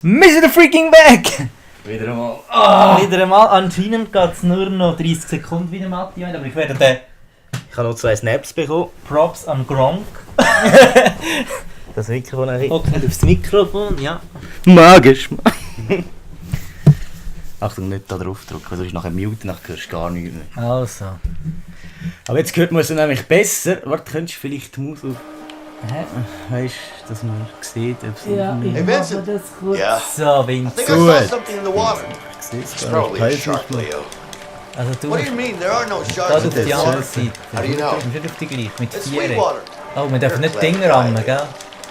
Wir sind freaking back! Wieder einmal. Wieder einmal. Anscheinend geht es nur noch 30 Sekunden wie der Matti, aber ich werde den... Ich habe noch 2 Snaps bekommen. Props an Gronk. Das Mikrofon auch. Okay, aufs Mikrofon, ja. Magisch. Achtung, nicht da drauf drücken, weil sonst nachher muten, dann hörst du gar nichts mehr. Also. Aber jetzt hört man es nämlich besser. Warte, könntest du vielleicht die Maus auf... Weißt du, dass man sieht, ob es Ja, ich mache das kurz. Yeah. So, Vince. I think I saw something in the water. Ich sehe es It's gar probably a nicht. shark, Leo. Also du What do you mean? There are no da sharks in auf this die andere water. Seite. How do you know? Du musst nicht auf die gleiche, mit It's 4. sweet water. Oh, wir dürfen nicht Dinge rammen, gell?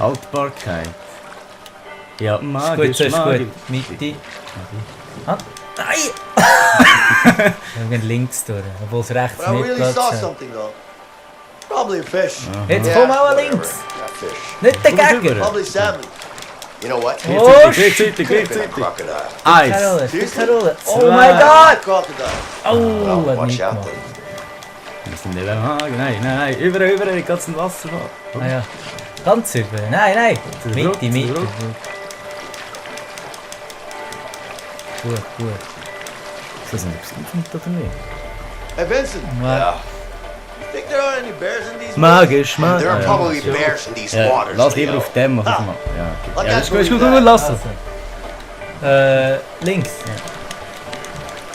Haltbarkeit. Ja, Ist gut, magisch, so ist magisch. gut. Mitte. Ah, nein! Wir gehen links durch, obwohl es rechts But I nicht really Platz saw hat. something though. Probably a fish. Jetzt Yeah, komm auch whatever. links! Yeah, fish. Nicht dagegen! Probably salmon. You know what? Oh, Gleichzeitig, Could have been a gleichzeitig. crocodile. Keine Eins. Rolle, keine Rolle. Oh Zwei. mein Gott! Crocodile. Oh, Well, hat watch nicht out gemacht. then. Wir sind nicht am Haken. Nein. Überall, ganz ein Wasserfall. Ah ja. Ganz über. Nein. Zu der Brücke, Mitte. zu der Brücke. Gut. Ist das nicht aufgenommen oder nicht? Hey Vincent. Ja. Yeah. You think there are any bears in these Magisch, waters? magisch. There are probably bears in these Ja, waters, lass lieber Leo. auf dem, was ich Ah. mache. Ja, okay. Like Ja, I ist believe gut, that. lass es. Also. Links.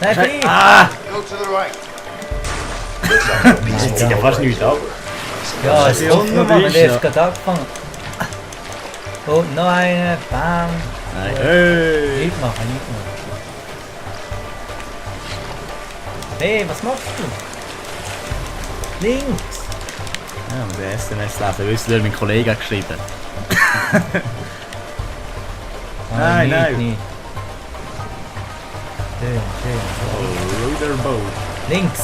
Nein, frei! Go to the right. Looks like there'll be Jetzt some zieht ja fast nichts ab. Ja, es ist Ja, offen, wir haben ist erst ja. gerade angefangen. Oh, noch einer. Bam. Nein. Hey! Nicht machen. Hey, was machst du? Links. Ja, und der SMS lesen, wisst ihr, mein Kollege hat geschrieben. Nein. Nicht. Schön. Oh, Ruderboot. Links.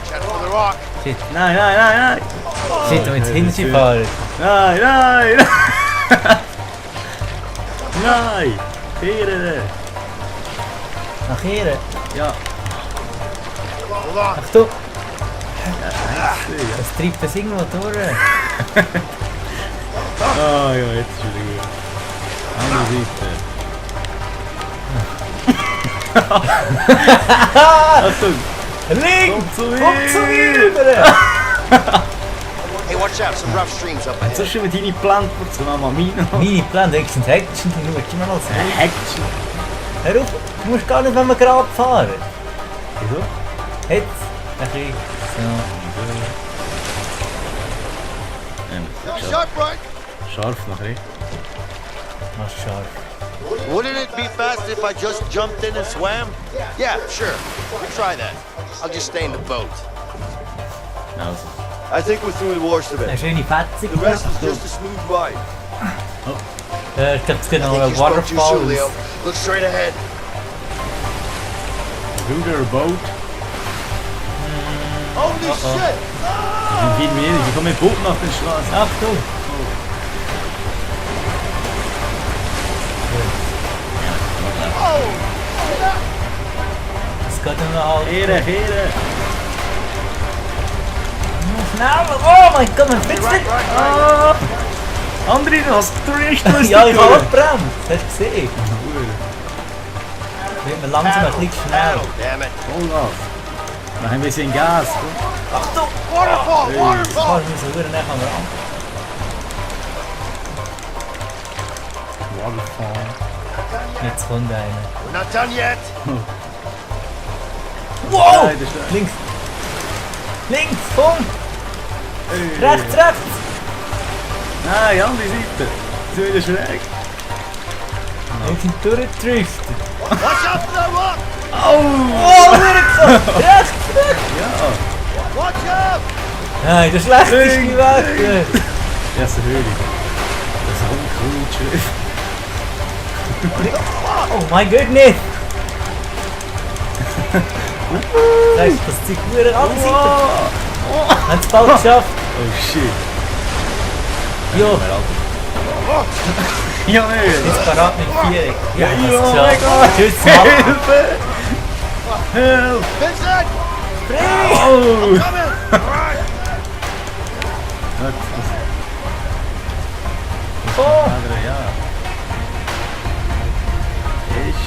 Check for the rock. Shit, Nein. shit, und jetzt hingefahren. Nein! Nein! Hier! Nach hier. Ja. Hold on. Achtung. Das treibt das irgendwo durch. Ah ja, jetzt ist wieder gut. Andere Seite. Achtung! Links! zu Komm zu mir! mir! Hey, watch out. Some rough streams up So ahead. schon mit deine Plan zu Mama Mino. Meine Plan, denkst du, Action, du musst immer noch sagen. Action! Hör auf, du musst gar nicht, wenn wir gerade fahren. Wieso? Jetzt. Ein bisschen. Shark right. Scharf nachher. Was scharf. Wouldn't it be fast if I just jumped in and swam? Yeah, sure. We'll try that. I'll just stay in the boat. Also. I think we're through the worst of Eine it. schöne Fetze. The rest is just a smooth ride. Ich glaube, es gibt noch I think einen you spoke too soon, Leo. Waterfall. Look straight ahead. Ruderboot. Holy shit! Das sind viel mehr. Ich komme mit Boot nach der Straße. Achtung. Oh! Es geht noch halt. Here! Schneller. Oh mein Gott, man fliegt nicht. Right. André, du hast Touristen. Ja, ich habe auch gebremst. Hast du gesehen? Wird man langsam ein bisschen schnell. Oh, damn it. Vollgas. Noch ein bisschen Gas. Achtung! Waterfall! Ich Waterfall! kann mich so gut näher am Rand. Waterfall. Jetzt kommt einer. We're not done yet. Wow! Nein, das ist- Links! Links, komm! Rechts! Nein, andere Seite. So wieder schräg. Wir sind durchgedriftet. Watch out for that rock! Oh, durchgefahren! Rechts! Ja. Watch out! Nein, der schlechteste Links, Weg! Ja, so höre ich. Das ist uncool. Oh mein Gott, nicht! Weißt du, das zieht nur an andere Seite. Haben es bald geschafft? Oh shit. Ja, Ja, nee. jetzt parat mit 4. Ja, Ja, das oh mein geschafft. Gott. Tschüss, Mann! Hilfe! Help! Vincent! Oh! Come in! Alright! Oh! Andere, ja.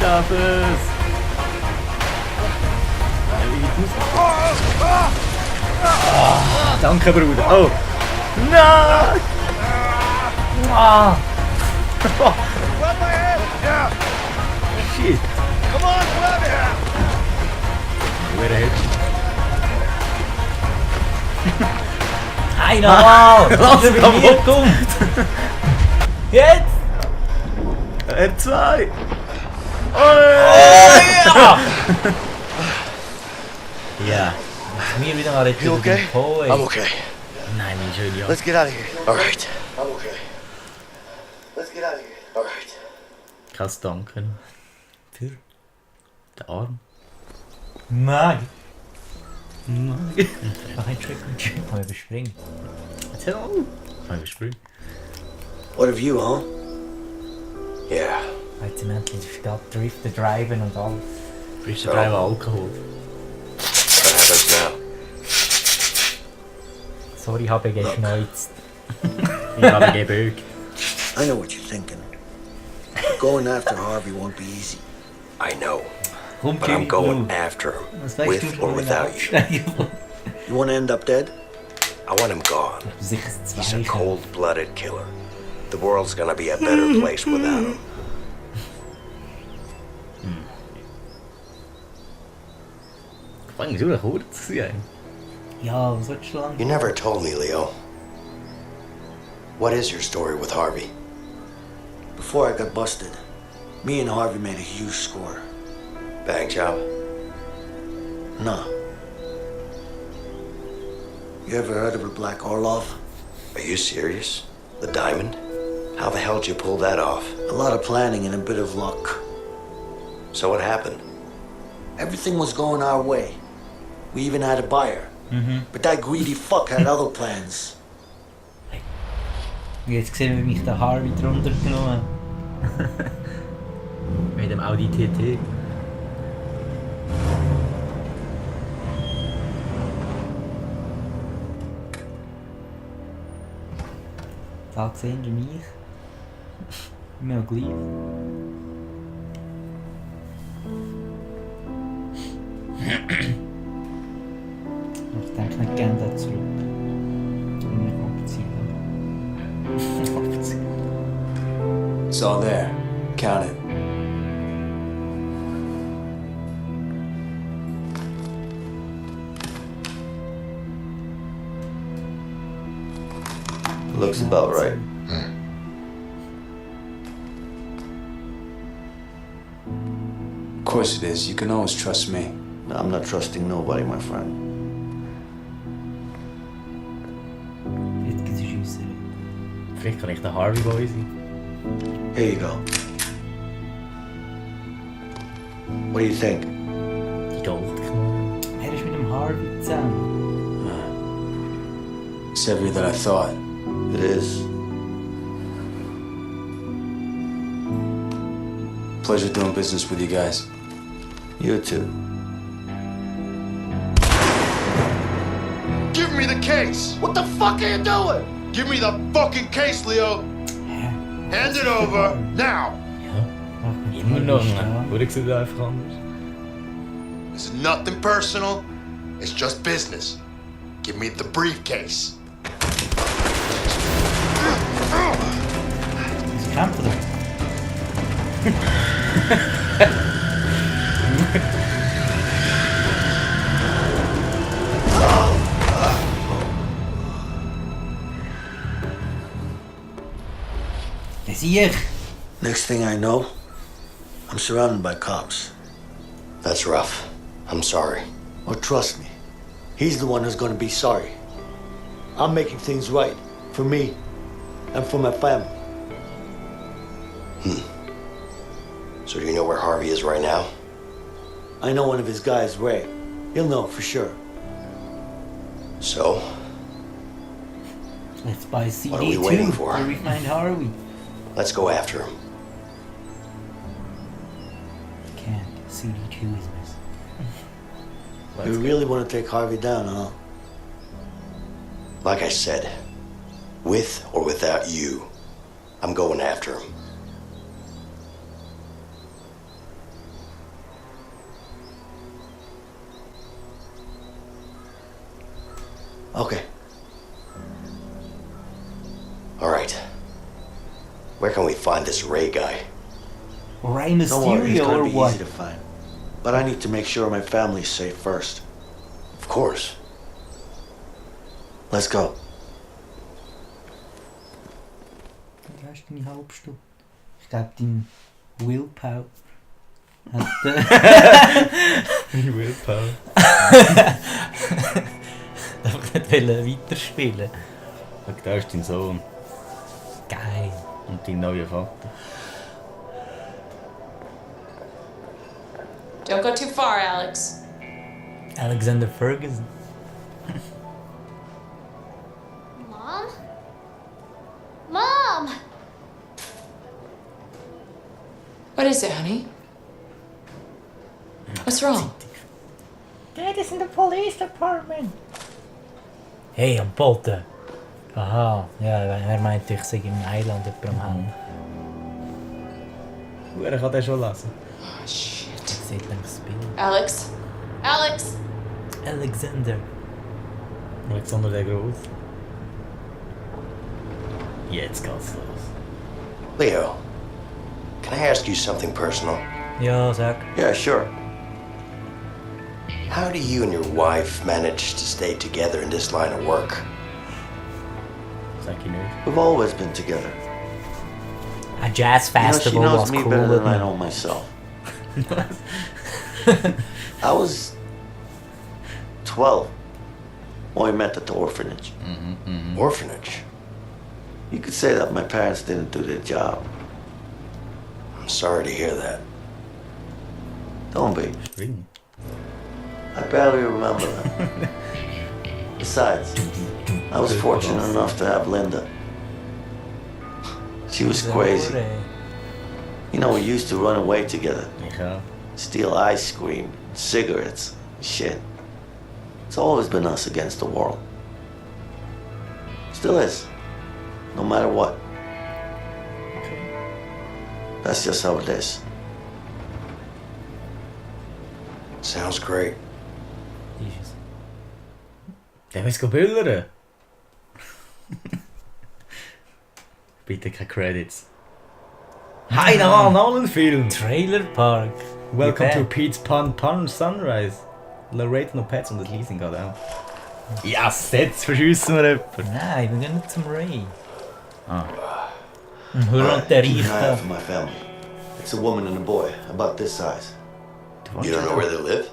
schaffen es! Danke, Bruder. Oh! Nein! Ah! Grab my hand! Yeah! Shit! Come on, grab it! Wer hält? Einer mal! Lass Dass er ihn bei mir kaputt. kommt! Jetzt! R2! Ja! Ja, mir wieder mal You okay? I'm okay. Nein, mein schöner Junge. Let's get out of here. All right. I'm okay. Let's get out of here. All right. Kein Danken. Für? Der Arm. Nein! Nein. Mach einen Trick und Trick, kann man überspringen. Erzähl mal. Kann ich überspringen? What of you, huh? Yeah. Jetzt im endlich in der Stadt driften, driven und alles. Bist du dreimal Alkohol? What happens now? Sorry, habe geschneuzt. Ich habe gebögt. I know what you're thinking. Going after Harvey won't be easy. I know. Komm, But I'm going after him. Was weißt du With schon or without you. you? You want to end up dead? I want him gone. Sich He's a cold-blooded killer. The world's gonna be a better place without him. Fang du kurz sein. Ja, was willst du lang? You never told me, Leo. What is your story with Harvey? Before I got busted, me and Harvey made a huge score. Bang job? No. You ever heard of a Black Orlov? Are you serious? The diamond? How the hell did you pull that off? A lot of planning and a bit of luck. So what happened? Everything was going our way. We even had a buyer. But that greedy fuck had other plans. Jetzt sehen wir mich der Harvey drunter genommen. Mit dem Audi TT. Da sehen wir mich. Immer noch gleich. Ich denke nicht gerne da zurück. Und mich abziehen. Abziehen. It's all there. Count it. Looks about right. Of course it is. You can always trust me. I'm not trusting nobody, my friend. Jetzt gibt es Schüsse. Vielleicht kann ich der Harvey Boy sein. Here you go. What do you think? Die Goldknochen. Er ist mit dem Harvey zusammen. It's heavier than I thought. It is. Pleasure doing business with you guys. You too. Give me the case! What the fuck are you doing? Give me the fucking case, Leo! Hand it over, now! Immer noch. Oder sieht er einfach anders? It's nothing personal, it's just business. Give me the briefcase. Sie kämpft oder? Das sehe ich. Next thing I know, I'm surrounded by cops. That's rough. I'm sorry. Oh, trust me. He's the one who's gonna be sorry. I'm making things right. For me. And for my family. So do you know where Harvey is right now? I know one of his guys, Ray. He'll know for sure. So, Let's buy a CD What are we too, waiting for? where we find Harvey. let's go after him. Can't. CD2 is missing. You really want to take Harvey down, huh? Like I said, with or without you, I'm going after him. Okay. All right. Where can we find this Ray guy? Rey Don't worry, he's Mysterio gonna or be what? easy to find. But I need to make sure my family's safe first. Of course. Let's go. Du hast deine halbe Stunde. Ich glaube, dein Willpower hat... Willpower. einfach nicht weiterspielen. Schau, da ist dein Sohn Geil. und dein neuer Vater. Don't go too far, Alex. Alexander Ferguson. Mom? Mom! What is it, honey? What's wrong? Dad is in the police department. Hey, am Boden. Aha, ja, er meinte, ich sei im Eiland jemand am Hang. Er kann den schon lesen. Oh, shit. Ich sehe das Bild. Alex? Alex? Alexander. Alexander der Groß. Jetzt geht's los. Leo, can I ask you something personal? Ja, sag. Yeah, sure. How do you and your wife manage to stay together in this line of work? Sag ich nicht. We've always been together. A jazz You know, festival she knows was me cool better with than I me. know myself. I was 12 when we met at the orphanage. Orphanage? You could say that my parents didn't do their job. I'm sorry to hear that. Don't be. Springen. I barely remember them. Besides, I was fortunate enough to have Linda. She was crazy. You know, we used to run away together, Ich auch. steal ice cream, cigarettes, shit. It's always been us against the world. Still is, no matter what. That's just how it is. Sounds great. Jesus. Der muss büllern. Bitte keine Credits. Hi, noch ein Film. Trailer Park. Welcome to Wie Pete's Pun Sunrise. Lorraine noch Pets und das Leasing geht auch. Yes, jetzt verschiessen wir jemanden. Nein, wir gehen nicht zum Ray. Ah. Und hör und der Keep an eye out Reiche. for my family. It's a woman and a boy, about this size. You don't know where they live?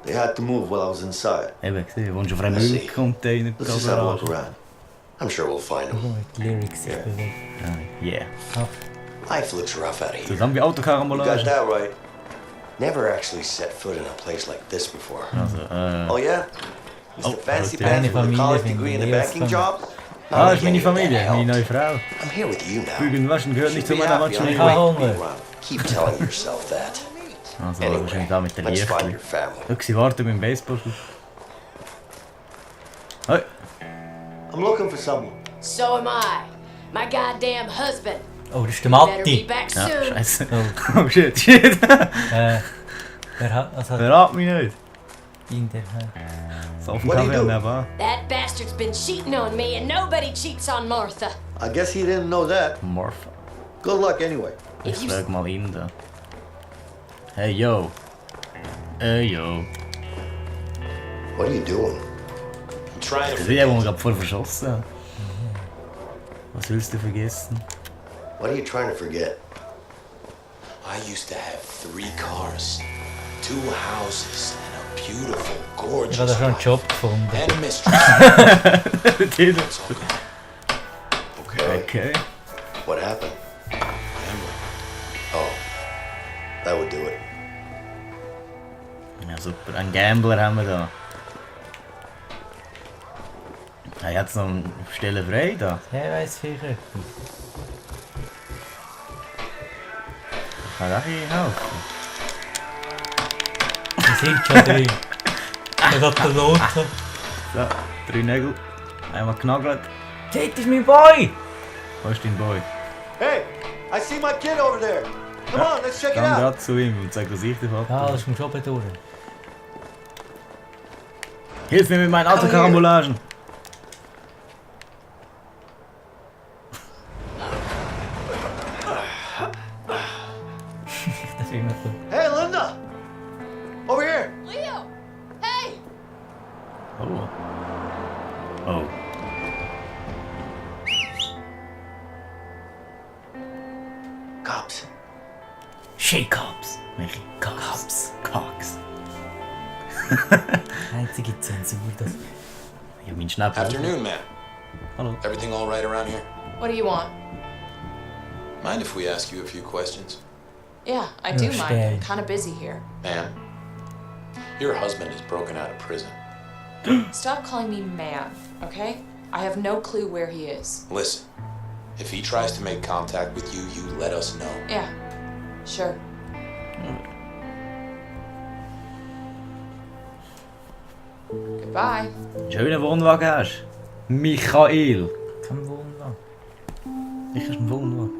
They had to move while I was inside. Eben, du wohnst auf einem I see. Müllcontainer. Let's just have a look around. I'm sure we'll find them. Oh, die Lyrics sich bewegen. Yeah. Life looks rough out of here. Zusammen wie You got Autokarambolage. that right. Never actually set foot in a place like this before. Also, Oh yeah? Mr. Oh, Fancy okay. Pants with a Familie college finden, degree and a jeweils banking von- job? ah, das ist meine Familie, meine neue Frau. I'm here with you now. Bügeln, waschen gehört nicht zu Be meiner happy, I'm Mannschaft. habe great to be Hunger. around. Keep telling yourself that. Also, Anyway, wahrscheinlich da mit der let's find Lichtli. your family. Schau, sie warten beim Baseball. Hey. I'm looking for someone. So am I. My goddamn husband. Oh, das ist der Better be Matti. back Ja, soon. scheiße. Oh shit, shit. Wer hat... Was hat Verrat mich nicht. ihn der... So auf dem What do you Kaffee do? nebenan. That bastard's been cheating on me, and nobody cheats on Martha. I guess he didn't know that. Morph. Good luck anyway. Ich frag mal ihn da. Hey, yo. Hey, yo. What are you doing? I'm trying Das to ist der, den wir gerade voll verschossen haben. Was willst du vergessen? What are you trying to forget? I used to have 3 cars, 2 houses, and a beautiful, gorgeous Ich habe da schon einen wife. Job gefunden. And a mistress. Titel. It's okay. Okay. Okay. What happened? Gambling. Oh, that would do it. Ja, super. Einen Gambler haben wir da. Hey, hat's noch eine Stelle frei da? Wer weiß sicher. Ich kann auch hier helfen. Wir sind schon drin. Da geht der Lothar. So, 3 Nägel. Einmal genagelt. Dort ist mein Boy! Wo ist dein Boy? Hey, I see my kid over there. Come on, let's check it Dann out. gerade zu ihm und sag, was ich dir Ah, Vater. das ist schon durch. Hilf mir mit meinen Autokarambolagen. Hey, Linda! Over here! Leo! Hey! Oh. Oh. Cops. Shake-Ups. Welche? Cops. Cox. Einzige Zensur, das... Ja, mein Schnapp. Afternoon, man. Hallo. Everything all right around here? What do you want? Mind if we ask you a few questions? Yeah, I do mind. Understand. I'm kind of busy here. Ma'am, your husband is broken out of prison. Stop calling me ma'am, okay? I have no clue where he is. Listen, if he tries to make contact with you, you let us know. Yeah, sure. Goodbye. Schönen Wohnwagen hast du. Michael. Kein Wunder. Ich hast einen Wohnwagen.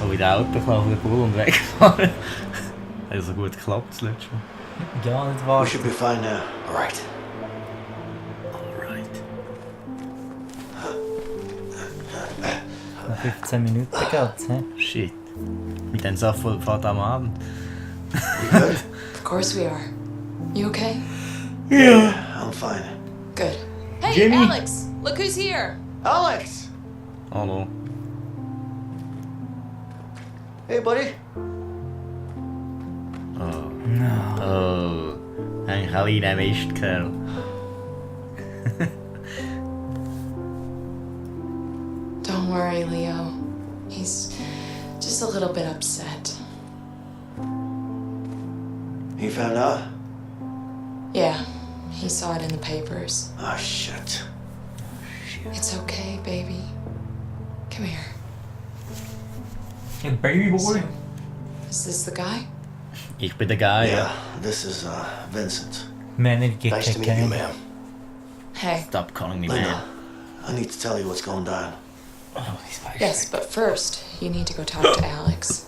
Aber der Auto kann auf den Pool und wegfahren. Hat so gut geklappt das letzte Mal. Ja, nicht We wahr. should be fine now. All right. Alright. Noch 15 Minuten geht's, hä? Shit. Mit dem Saft von Vater am Abend. You good? Of course we are. You okay? Yeah, I'm fine. Good. Hey, Jimmy. Alex! Look who's here! Alex! Hallo. Hey, buddy. Oh. No. Oh. Ein kleiner Mistkerl. Don't worry, Leo. He's just a little bit upset. He found out? Yeah, he saw it in the papers. Oh, shit. It's okay, baby. Come here. Hey, baby boy. So, is this the guy? Ich bin der Guy. Yeah, this is Vincent. Männer Nice to meet you, ma'am. Hey. Stop calling me Linda, man. I need to tell you what's going down. Oh, ich weiß Yes, but first, you need to go talk to Alex.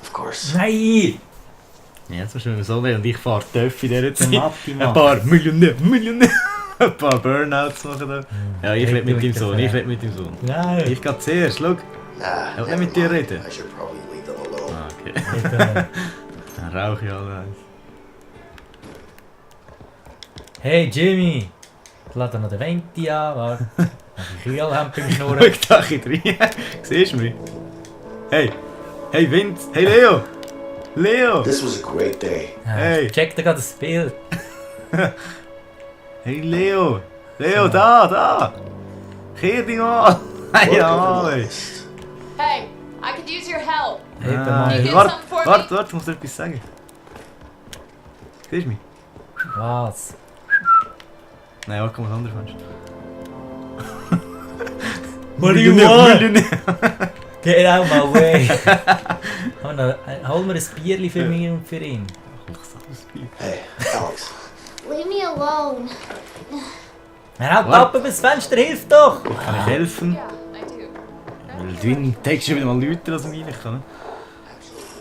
Of course. Nein! Ja, jetzt musst du mir so nehmen und ich fahre Töpfe in dieser Zeit. Matti Ein macht. paar Millionär. Ein paar Burnouts machen da. Ja, ich rede mit dem Sohn, Nein! Ich gehe zuerst, schau. Nah, Ja, nicht mit dir reden. I should probably leave them alone. Ah, okay. Bitte. Dann rauche ich alle eins. Hey Jimmy! Ich lade noch den Venti an, warte. Die Kühllampe im Schnurren. Schau da ein bisschen rein. Siehst du mich? Hey! Hey Vince! Hey Leo! Leo! This was a great day. Hey. Check dir gerade das Bild. Hey Leo! Leo, da! Kehr dich mal! Hey, ja, ey! Hey, I could use your help. Hey, Mann. You get Warte, something for me? warte, ich muss dir etwas sagen. Siehst du mich? Was? Nein, warte, was anderes meinst What do you want? Get out my way. Hol mir ein Bierli für mich und für ihn. Hey, Alex. Leave me alone. Halt ab über das Fenster, hilf doch! Kann ich helfen? Yeah, I do. Weil du text schon wieder mal Leute, dass ich rein kann.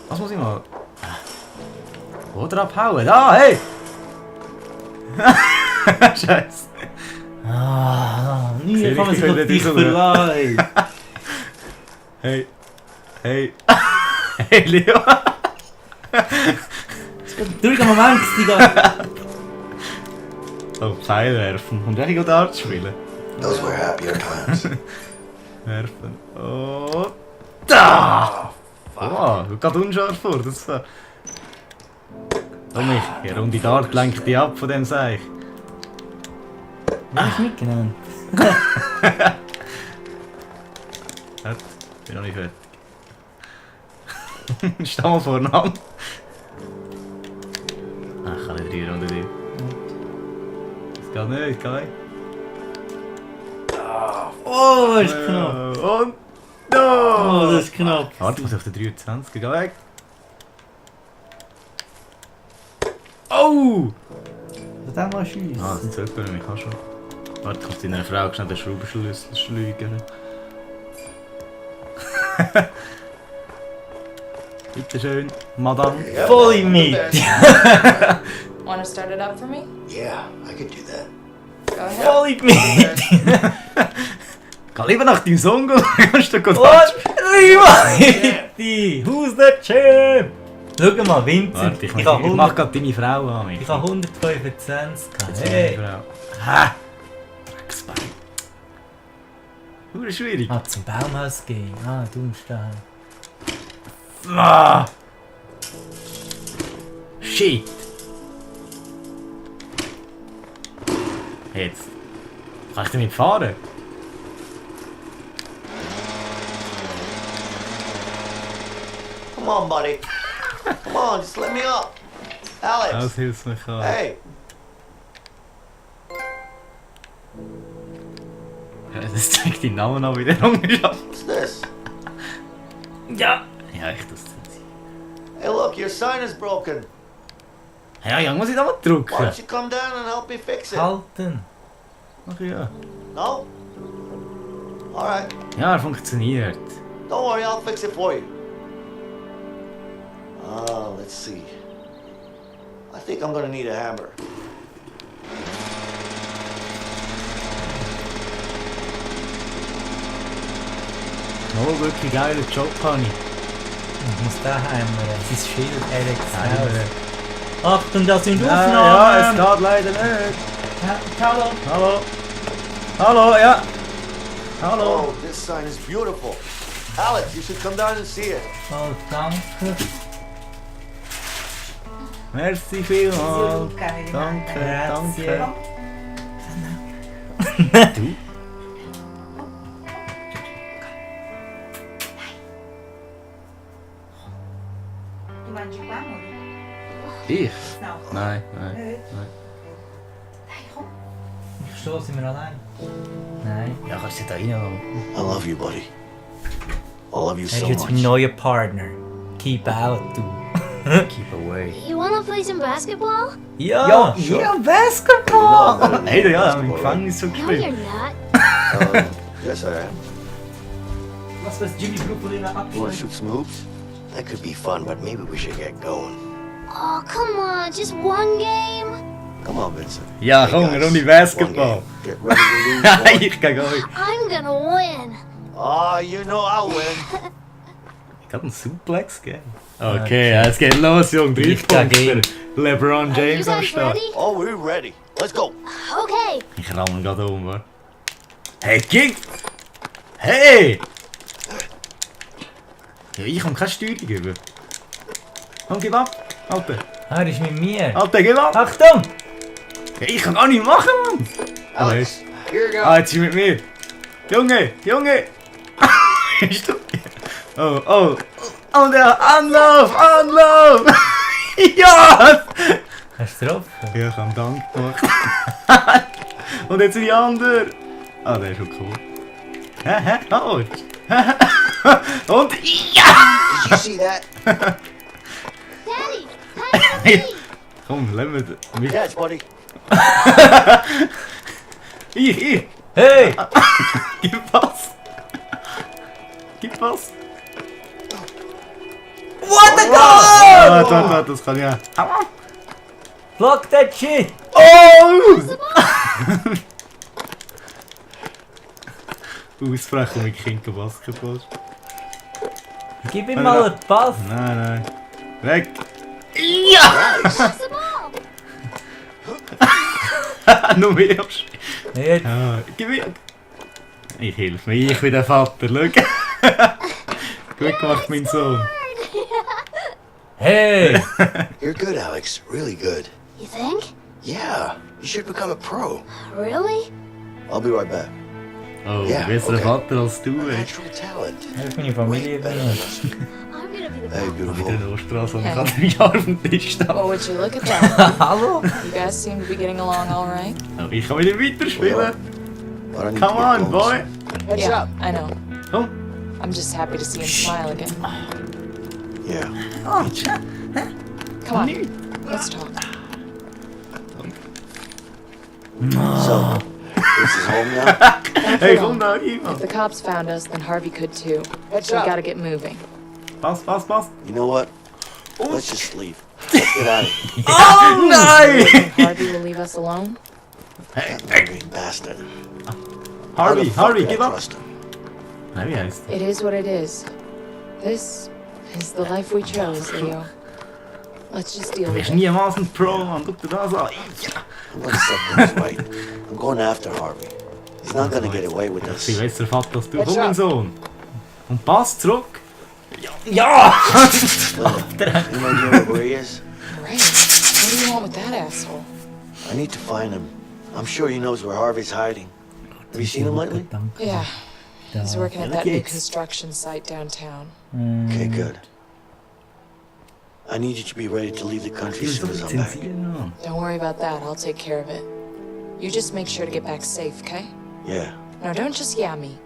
Was muss ich mal? Oder abhauen? Da, hey! Scheiße. Ah, nie Sehr kann man sich richtig, auf wenn dich du so- verlassen. Hey. Hey. Hey, Leo. Durch am Moment, Digga. Oh, Teil werfen. Und welche gut Art spielen? Those were happier times. Werfen. Oh. Da! Oh, du gehst unscharf vor. Das ist so. Oh, mich. Die runde Dart lenkt dich ab von dem Seich. Wer ist mitgenommen? Warte, bin noch nicht fertig. Steh mal vorne an. Ach, ich kann nicht 3 Runden rein. Das geht nicht, geht nicht. Oh, das ist knapp. Und Oh, no! das ist knapp. Warte, ich muss auf den 23, geh weg. Oh! Das mal schiessen. Ah, das zählt bei mir, ich kann schon. Warte, ich muss deiner Frau schnell den Schraubenschlüssel schlägern. Bitte schön, Madame. Voll mit. Want to start it up for me? Yeah, I could do that. Go ahead. Voll mit. Geh lieber nach deinem Sohn gehen, kannst du gut Und Rivality! Who's the champ? Schau mal, Vincent. Warte, ich habe mach grad deine Frau an. Ich habe 125 gehabt. Hey! Hey! Ha! Drecksbein. Das ist schwierig. Ah, zum Baumhaus gehen. Ah, du musst da. Ah! Shit! Jetzt. Kann ich damit fahren? Come on, buddy. Come on, just let me up. Alex. Das hilft mir an. Hey. Ja, das zeigt die Namen an, wie der Errungenschaft. What's this? Ja! Ja, echt, das tut sie. Hey, look, your sign is broken. Ja, ja, muss ich da mal drücken? Why don't you come down and help me fix it? Halten! Ach ja. No? Alright. Ja, er funktioniert. Don't worry, I'll fix it for you. Let's see. I think I'm gonna need a hammer. Oh, wirklich geiler Job, Honey. Ich muss da heimern. Sein Schild, Alex. Achtung, das sind Ja, Aufnahmen! es geht leider nicht. Hallo! Hallo. Hallo, ja. Hallo. Oh, this sign is beautiful. Alex, you should come down and see it. Oh, danke. Merci vielmals. Danke, Grazie. danke. Du? Tu mangi qua, amore? Ich? No. Nein, nein, nein. Dai, komm. Ich stehe, sind wir allein? Nein. Ja, kannst du da rein? I love you, buddy. I love you Er so ist jetzt mein much. neuer Partner. Keep out, du. Keep away. You wanna play some basketball? Ja! Ja, Basketball! No, Hey, ja, im Gefängnis so No, gespielt. you're not. Yes, I am. Was das Jimmy Brooklyn You wanna abschließt? shoot some hoops? That could be fun, but maybe we should get going. Oh, come on, just one game? Come on, Vincent. Ja, Hey, komm, guys, eine Runde one Basketball. game. Get ready to lose. Ich geh euch. I'm gonna win. Ah, you know I'll win. Ich hab einen Suplex gegeben. Okay, ja, es geht los, Junge. 3 Ich Punkte dagegen. für LeBron Are you James am guys Start. ready? Oh, we're ready. Let's go. Okay. Ich ramm ihn gerade um, wa? Hey, Kick! Hey! Ja, ich kann keine Steuerung geben. Komm, gib ab! Alter! Ah, er ist mit mir. Alter, gib ab! Achtung! Ja, ich kann gar nicht machen, Mann! Alex, here you go. Ah, jetzt sind mit mir! Junge! Junge! Ist du? Oh, oh! Und der Anlauf! Anlauf! Ja! Hast du drauf? Ja, ich habe Dank gemacht. Und jetzt die andere! Ah, der ist schon cool. Hä? Oh! Und ja! Did you see that? Daddy, hi, Daddy. Komm, lass mir das. Mich. Catch, buddy. Ich! Hey! Gib was! Gib was! What the Ah, goal! warte, das kann ja. Block that shit! Oh! Ausbrechen mit Kindern Basketball. Gib ihm mal einen Pass! Nein, nein. Weg! Ja! Pass the ball. Nur mehr. Jetzt! Ja, gib mir. Ich helfe mir, ich bin der Vater, schau. Gut gemacht, mein Sohn. Hey! You're good, Alex. Really good. You think? Yeah, you should become a pro. Really? I'll be right back. Oh, Ja, besserer okay. Vater als du, ey. Natural talent. Er ist meine Familie Better than benutzt. us. I'm gonna be the Hey, ball. Auf beautiful. der Osterstraße und ich kann mich auf dem Tisch stehen. Oh, would you look at that? Hallo? You guys seem to be getting along all right. Oh, ich kann wieder weiterspielen. I don't need Come to on, get boy. bones. Yeah, I know. Komm. I'm just happy to see him smile again. Yeah. Come on, let's talk. So, this is home now? Hey, komm da rein, If Mann. the cops found us, then Harvey could too. We gotta get moving. Pass, pass, pass. You know what? Let's just leave. Let's get out of here. Oh, nein! Harvey will leave us alone? That murdering bastard. Harvey, How the fuck Harvey, can I gib ab. trust him? Nein, wie heisst It is what it is. This is the life we chose, Leo. Let's just deal du? with Bist it. niemals ein Pro, Mann. Guck dir das an. I'm gonna set things right. I'm going after Harvey. He's not gonna get away with Ich bin this. besser Vater als du. What's Komm, mein up? Sohn. Und pass zurück. Ja! You know where he is? Right. What do you want with that asshole? I need to find him. I'm sure he knows where Harvey's hiding. Have you seen him lately? Yeah. He's working at Yeah, that new kids. construction site downtown. Okay, good. I need you to be ready to leave the country as soon as I'm back. Don't worry about that. I'll take care of it. You just make sure to get back safe, okay? Yeah, No, don't just yeah me.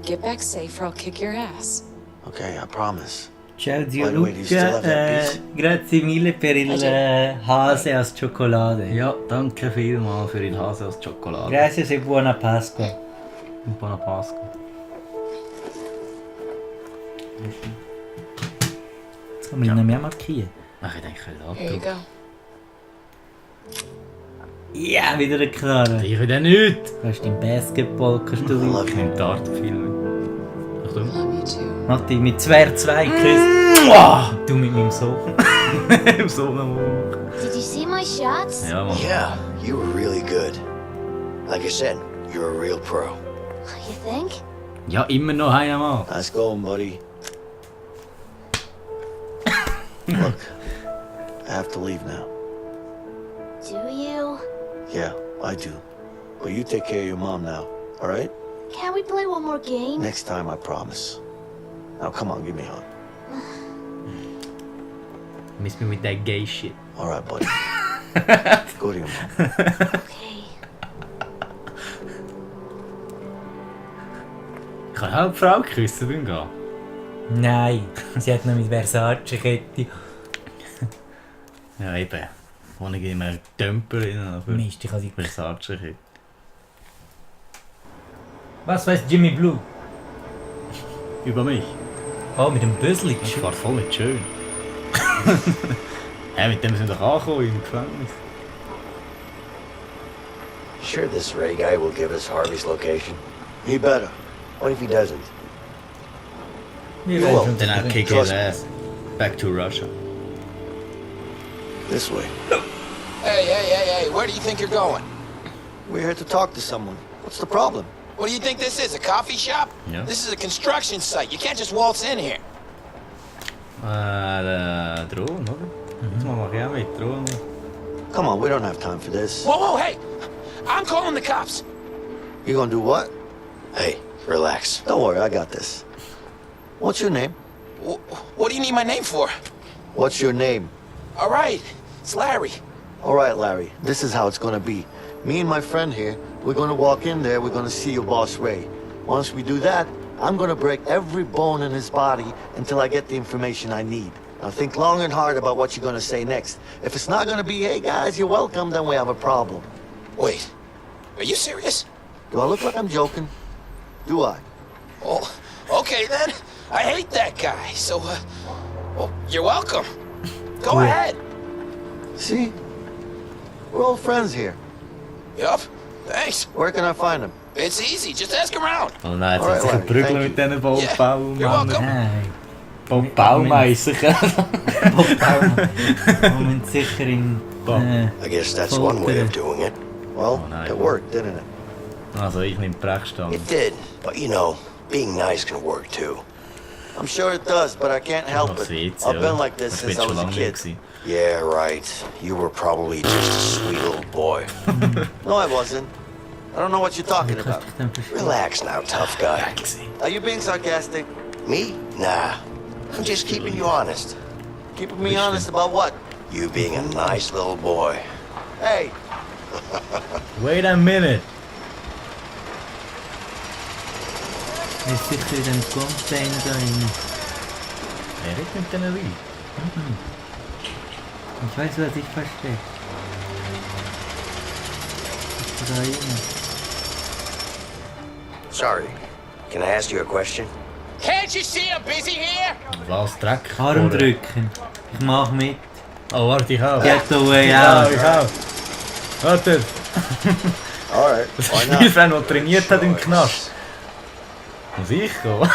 Get back safe or I'll kick your ass. okay, I promise. Ciao zio By the way, do you still have that Luca, piece? grazie mille per il Hase aus Schokolade. Ja, danke vielmals für den Hase aus Schokolade. Gracias e buona Pasqua. Und Buona Pasqua. Jetzt kann man ihn nämlich auch markieren. Ach, ich denke, ich Here you will go. Ja, wieder eine Knarre. Ich will den nicht. Kannst du im Basketball, kannst du Love Ich you. nehme Dartfilme. Achtung. Love you too. Matti mit 2 küssen. Du mit meinem Sohn. Im Sonnenmond. Did you see my shots? Ja, Mann. Yeah, you were really good. Like I said, you're a real pro. You think? Ja, immer noch einmal. Nice going, buddy. Look, I have to leave now. Do you? Yeah, I do. But you take care of your mom now, all right? Can we play one more game? Next time, I promise. Now, come on, give me a hug. Miss me with that gay shit. All right, buddy. Go to your mom. Okay. Ich kann auch die Frau küssen beim Gehen. Nein, sie hat noch mit Versace-Kette. Ja, eben. Ohne immer Dömper rein, aber Mist, ich habe sie... Versace. Was weiß Jimmy Blue? Über mich. Oh, mit dem Bösli. Das war voll nicht schön. Ja, mit dem sind wir doch angekommen im Gefängnis. Sure, this Ray guy will give us Harvey's location. He better. What if he doesn't? Wir You werden will. schon Then I'll kick his ass. Back to Russia. This way. Hey, where do you think you're going? We're here to talk to someone. What's the problem? What do you think this is, a coffee shop? Yeah. This is a construction site. You can't just waltz in here. Drohnen, oder? Jetzt mache ich auch mit Drohnen. Come on, we don't have time for this. Whoa, hey! I'm calling the cops. You gonna do what? Hey, relax. Don't worry, I got this. What's your name? What do you need my name for? What's your name? All right, it's Larry. All right, Larry, this is how it's gonna be. Me and my friend here, we're gonna walk in there, we're gonna see your boss Ray. Once we do that, I'm gonna break every bone in his body until I get the information I need. Now think long and hard about what you're gonna say next. If it's not gonna be, hey guys, you're welcome, then we have a problem. Wait, are you serious? Do I look like I'm joking? Do I? Well, okay then. I hate that guy, so, well, you're welcome. Go ahead. See? We're all friends here. Yup, thanks. Where can I find him? It's easy, just ask around. Oh nein, jetzt Alright, hat sich Larry, geprügelt thank mit diesen you're Baumeister. welcome. Nein. Baumeister. Moment sicher in... I guess that's one way of doing it. Well, Oh, no. it worked, didn't it? Also ich nehme die Brechstange. It did, but you know, being nice can work too. I'm sure it does, but I can't help Das it. wird's, I've ja. been like this Das since wird I schon was a lange kid. gewesen. Yeah, right. You were probably just a sweet little boy. No, I wasn't. I don't know what you're talking about. Relax now, tough guy. Are you being sarcastic? Me? Nah. I'm just keeping you honest. Keeping me honest about what? You being a nice little boy. Hey, Wait a minute. Ist sicher in dem Container da rein. Wer redet mit diesen Leuten? Ich weiß, was ich verstecke. Ist da rein. Sorry. Can I ask you a question? Can't you see I'm busy here? Was Dreck? Arm drücken. Ich mach mit. Oh, warte, ich auch. Get the way Ja, out. ich auch. Warte. all right. Das Why ist not? mein Freund, der trainiert hat im Knast. Muss ich kommen?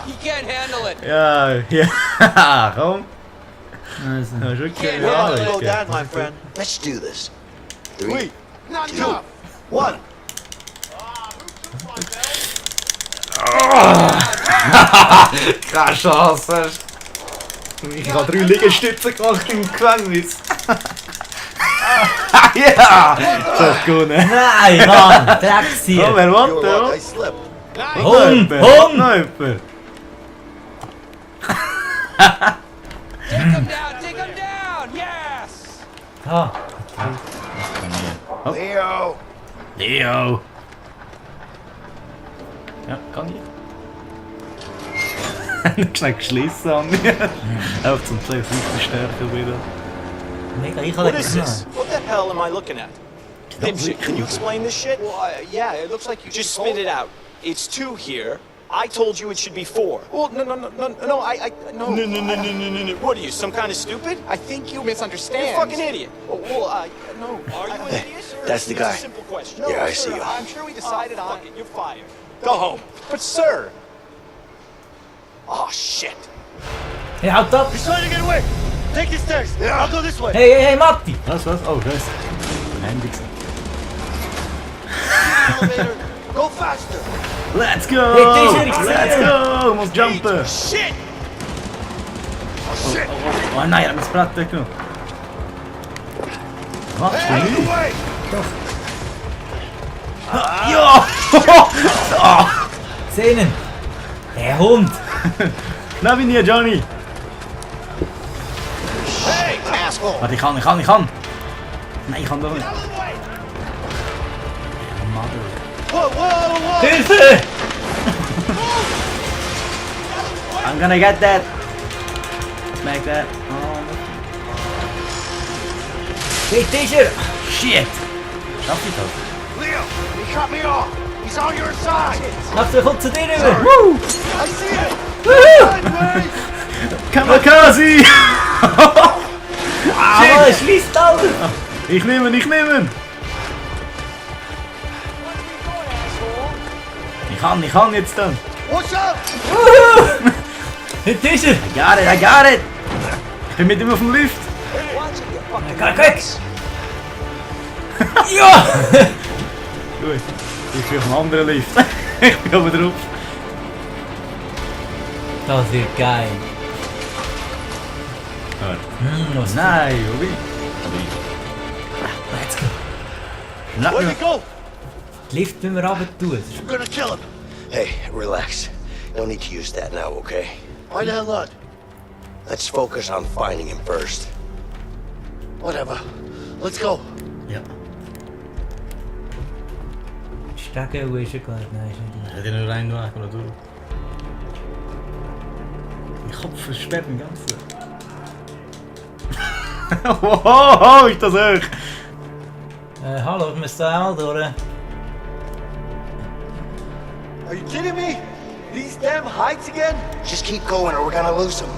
You can't handle it. Ja, komm. Also. Ja, schon Can't keine handle Ahnung. it. down, my friend. Let's do this. 3, Not 2, enough. 1. Keine Chance. Ich habe 3 Liegestütze gemacht im Gefängnis. Ja! Das ist gut, ne? Nein, Mann! Oh, Dreckstier! wer Your will luck, I das? slipped. Hund! Hund! Noch jemand? Take him down, yes! Ah, Leo! Leo! Ja, kann ich. Nicht schnell geschlossen an mir. Einfach zum Zeichen, dass ich stärker wieder. mega, ich kann What das is this? What the hell am I looking at? Dipshit, can you explain this shit? Well, yeah, it looks like you Just spit it out. It's 2 here. I told you it should be 4. Well, no, no. No. What are you, some kind of stupid? I think you misunderstand. You're a fucking idiot. Well, no. Are you an idiot? That's the It's a guy. simple question. Yeah, I see you. I'm sure we decided on. Fuck it, you're fired. Go home. But sir. Oh shit. Hey, haut ab! He's trying to get away. Take the stairs. I'll go this way. Hey, Matti! Was? Oh, Scheiße. Mein Handy gesehen. Elevator. Go faster. Let's go! Hey, T-Shirt, Let's go! Muss jumpen! Shit. Oh shit. Oh nein, er hat mir das Brett weggenommen. Was machst du Hey, nicht? away. Ja! Szenen! Der Hund! Schnell wie nie, Johnny! Hey, asshole. Warte, ich kann! Nein, ich kann doch nicht. Out of the way. Mother. Whoa. Hilfe! I'm gonna get that! Make that. Oh, Hey, T-Shirt! shit! Schaff ich das? Leo, he cut me off. He's on your side. Lass mich zu dir rüber! Woo! I see it. Woo! Sideways. Kamikaze! Ah, er schließt alles! Ich nehme ihn! Ich kann jetzt dann! What's up? Hey, T-Shirt! I got it! Ich bin mit ihm auf dem Lift! Weg! Ja! Gut, ich bin auf dem anderen Lift. Ich bin oben drauf. Das wird geil! Was? Nein, Obi! Let's go! Where'd he go? Die Lift müssen wir runter tun. I'm gonna kill him. Hey, relax. No need to use that now, okay? Why the hell not? Let's focus on finding him first. Whatever. Let's go. Ja. Stege, wo ist er gerade? Nein, ist nicht. Hat er nur einen Weg oder durch? Mein Kopf versperrt den ganzen. Wow, ist das hoch! Hallo, ich muss da auch durch. Are you kidding me? These damn heights again? Just keep going or we're gonna lose him.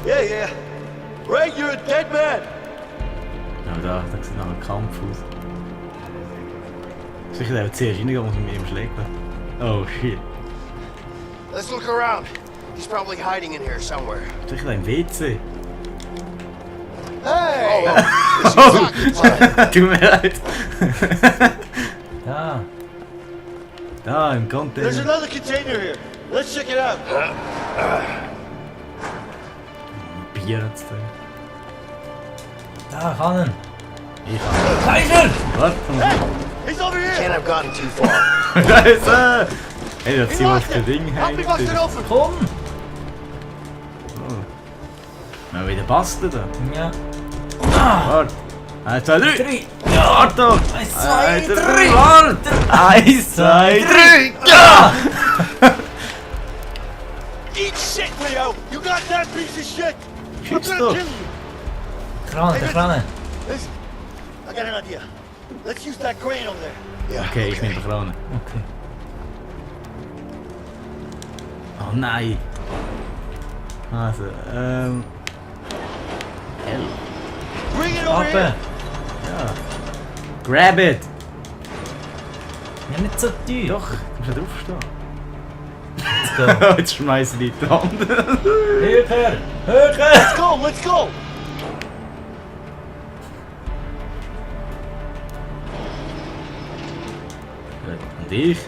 Yeah. Ray, you're a dead man. Ja, da sieht nach einem Kampf aus. Sicher, der wird zuerst reingehen, muss mit ihm schlägt. Oh shit. Let's look around. He's probably hiding in here somewhere. Sicher im WC. Hey! This is occupied. Tut mir leid. Da! Da, im There's Container. another container here. Let's check it out. Bier hat's da. Da kann er! Ich kann. T-Shirt! Warte mal. He's over Can't here. have gotten too far. Scheiße! Hey, der hat He sie auf locked das it. Ding Help me bust it hängt. open. Komm! Mal wieder basteln da. Ja. Warte. 1, 2, 3. 3! Ja, Achtung! 1, 2, 3! Warte! 1, 2, 3. Ja! Eat shit, Leo. You got that piece of shit. I'm Schieß gonna doch. kill you. Kranen, der Kranen! Listen, I got an idea. Let's use that crane over there. Yeah. Okay, ich nehme die Krone. Okay. Oh nein! Also, L. Bring it over Ape! here. Ja. Grab it! Ja, nicht so tief! Doch, du musst ja draufstehen. go. Jetzt schmeißen die die Hand. Höher! Höher! Let's go, let's go! Und ich?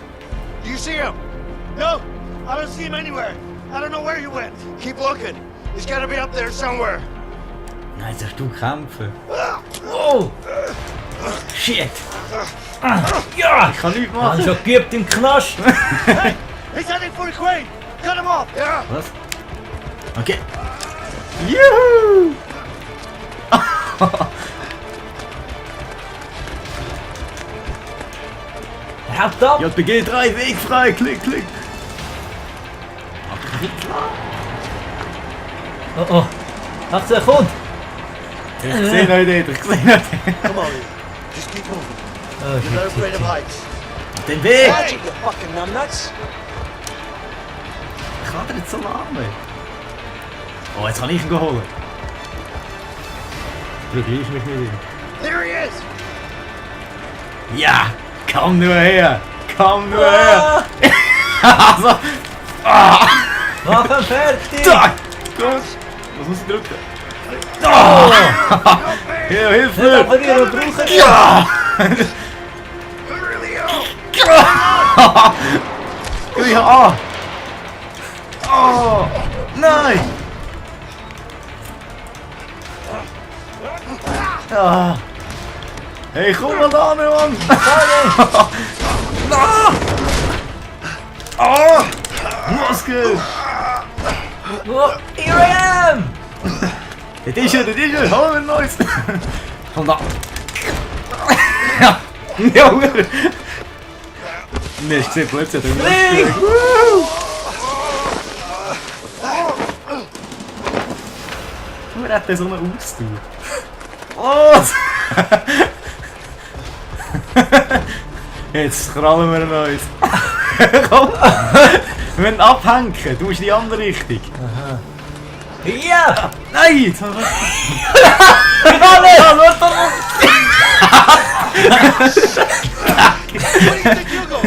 Do you see him? No, I don't see him anywhere. I don't know where he went. Keep looking. He's gotta be up there somewhere. Nein, sollst du kämpfen? Oh! Shit! Ja! Ich kann nichts Man machen! schon geübt im Knast! Hey, he's heading for the crane. Cut him off. Yeah. Was? Okay. Juhu! Haut ab! JPG 3, Weg frei, klick, klick! Oh oh! Achtung, er kommt! Ich sehe noch nicht, ich sehe noch nicht. Come on, Lee. Just keep moving. Oh, You're not afraid of heights. Den Weg! Hey! You fucking numbnuts. Ich kann dir nicht so lange. Oh, jetzt kann ich ihn holen. Vergleich mich mit ihm. There he is! Ja! Komm nur her! Komm nur her! Also! Mach ihn fertig! Zack! Los! Was muss ich drücken? Oh! Hier, hilf Nicht mir! abonnieren, wir brauchen ihn! Ja! Gleich an! Oh! Nein! Ah. Hey, komm mal da, Mann! Ah! Oh! Muskel! Oh, here I am! Das ist er, hol mir ein neues! Komm da! Ja! Junge! Nee, ich sehe plötzlich den Muskel! Wer hat denn so einen Ausdauer? Was? Jetzt krallen wir ein neues. Komm! Wir müssen abhängen, du musst in die andere Richtung. Ja! Nein! Jetzt haben wir... Where do you think you go?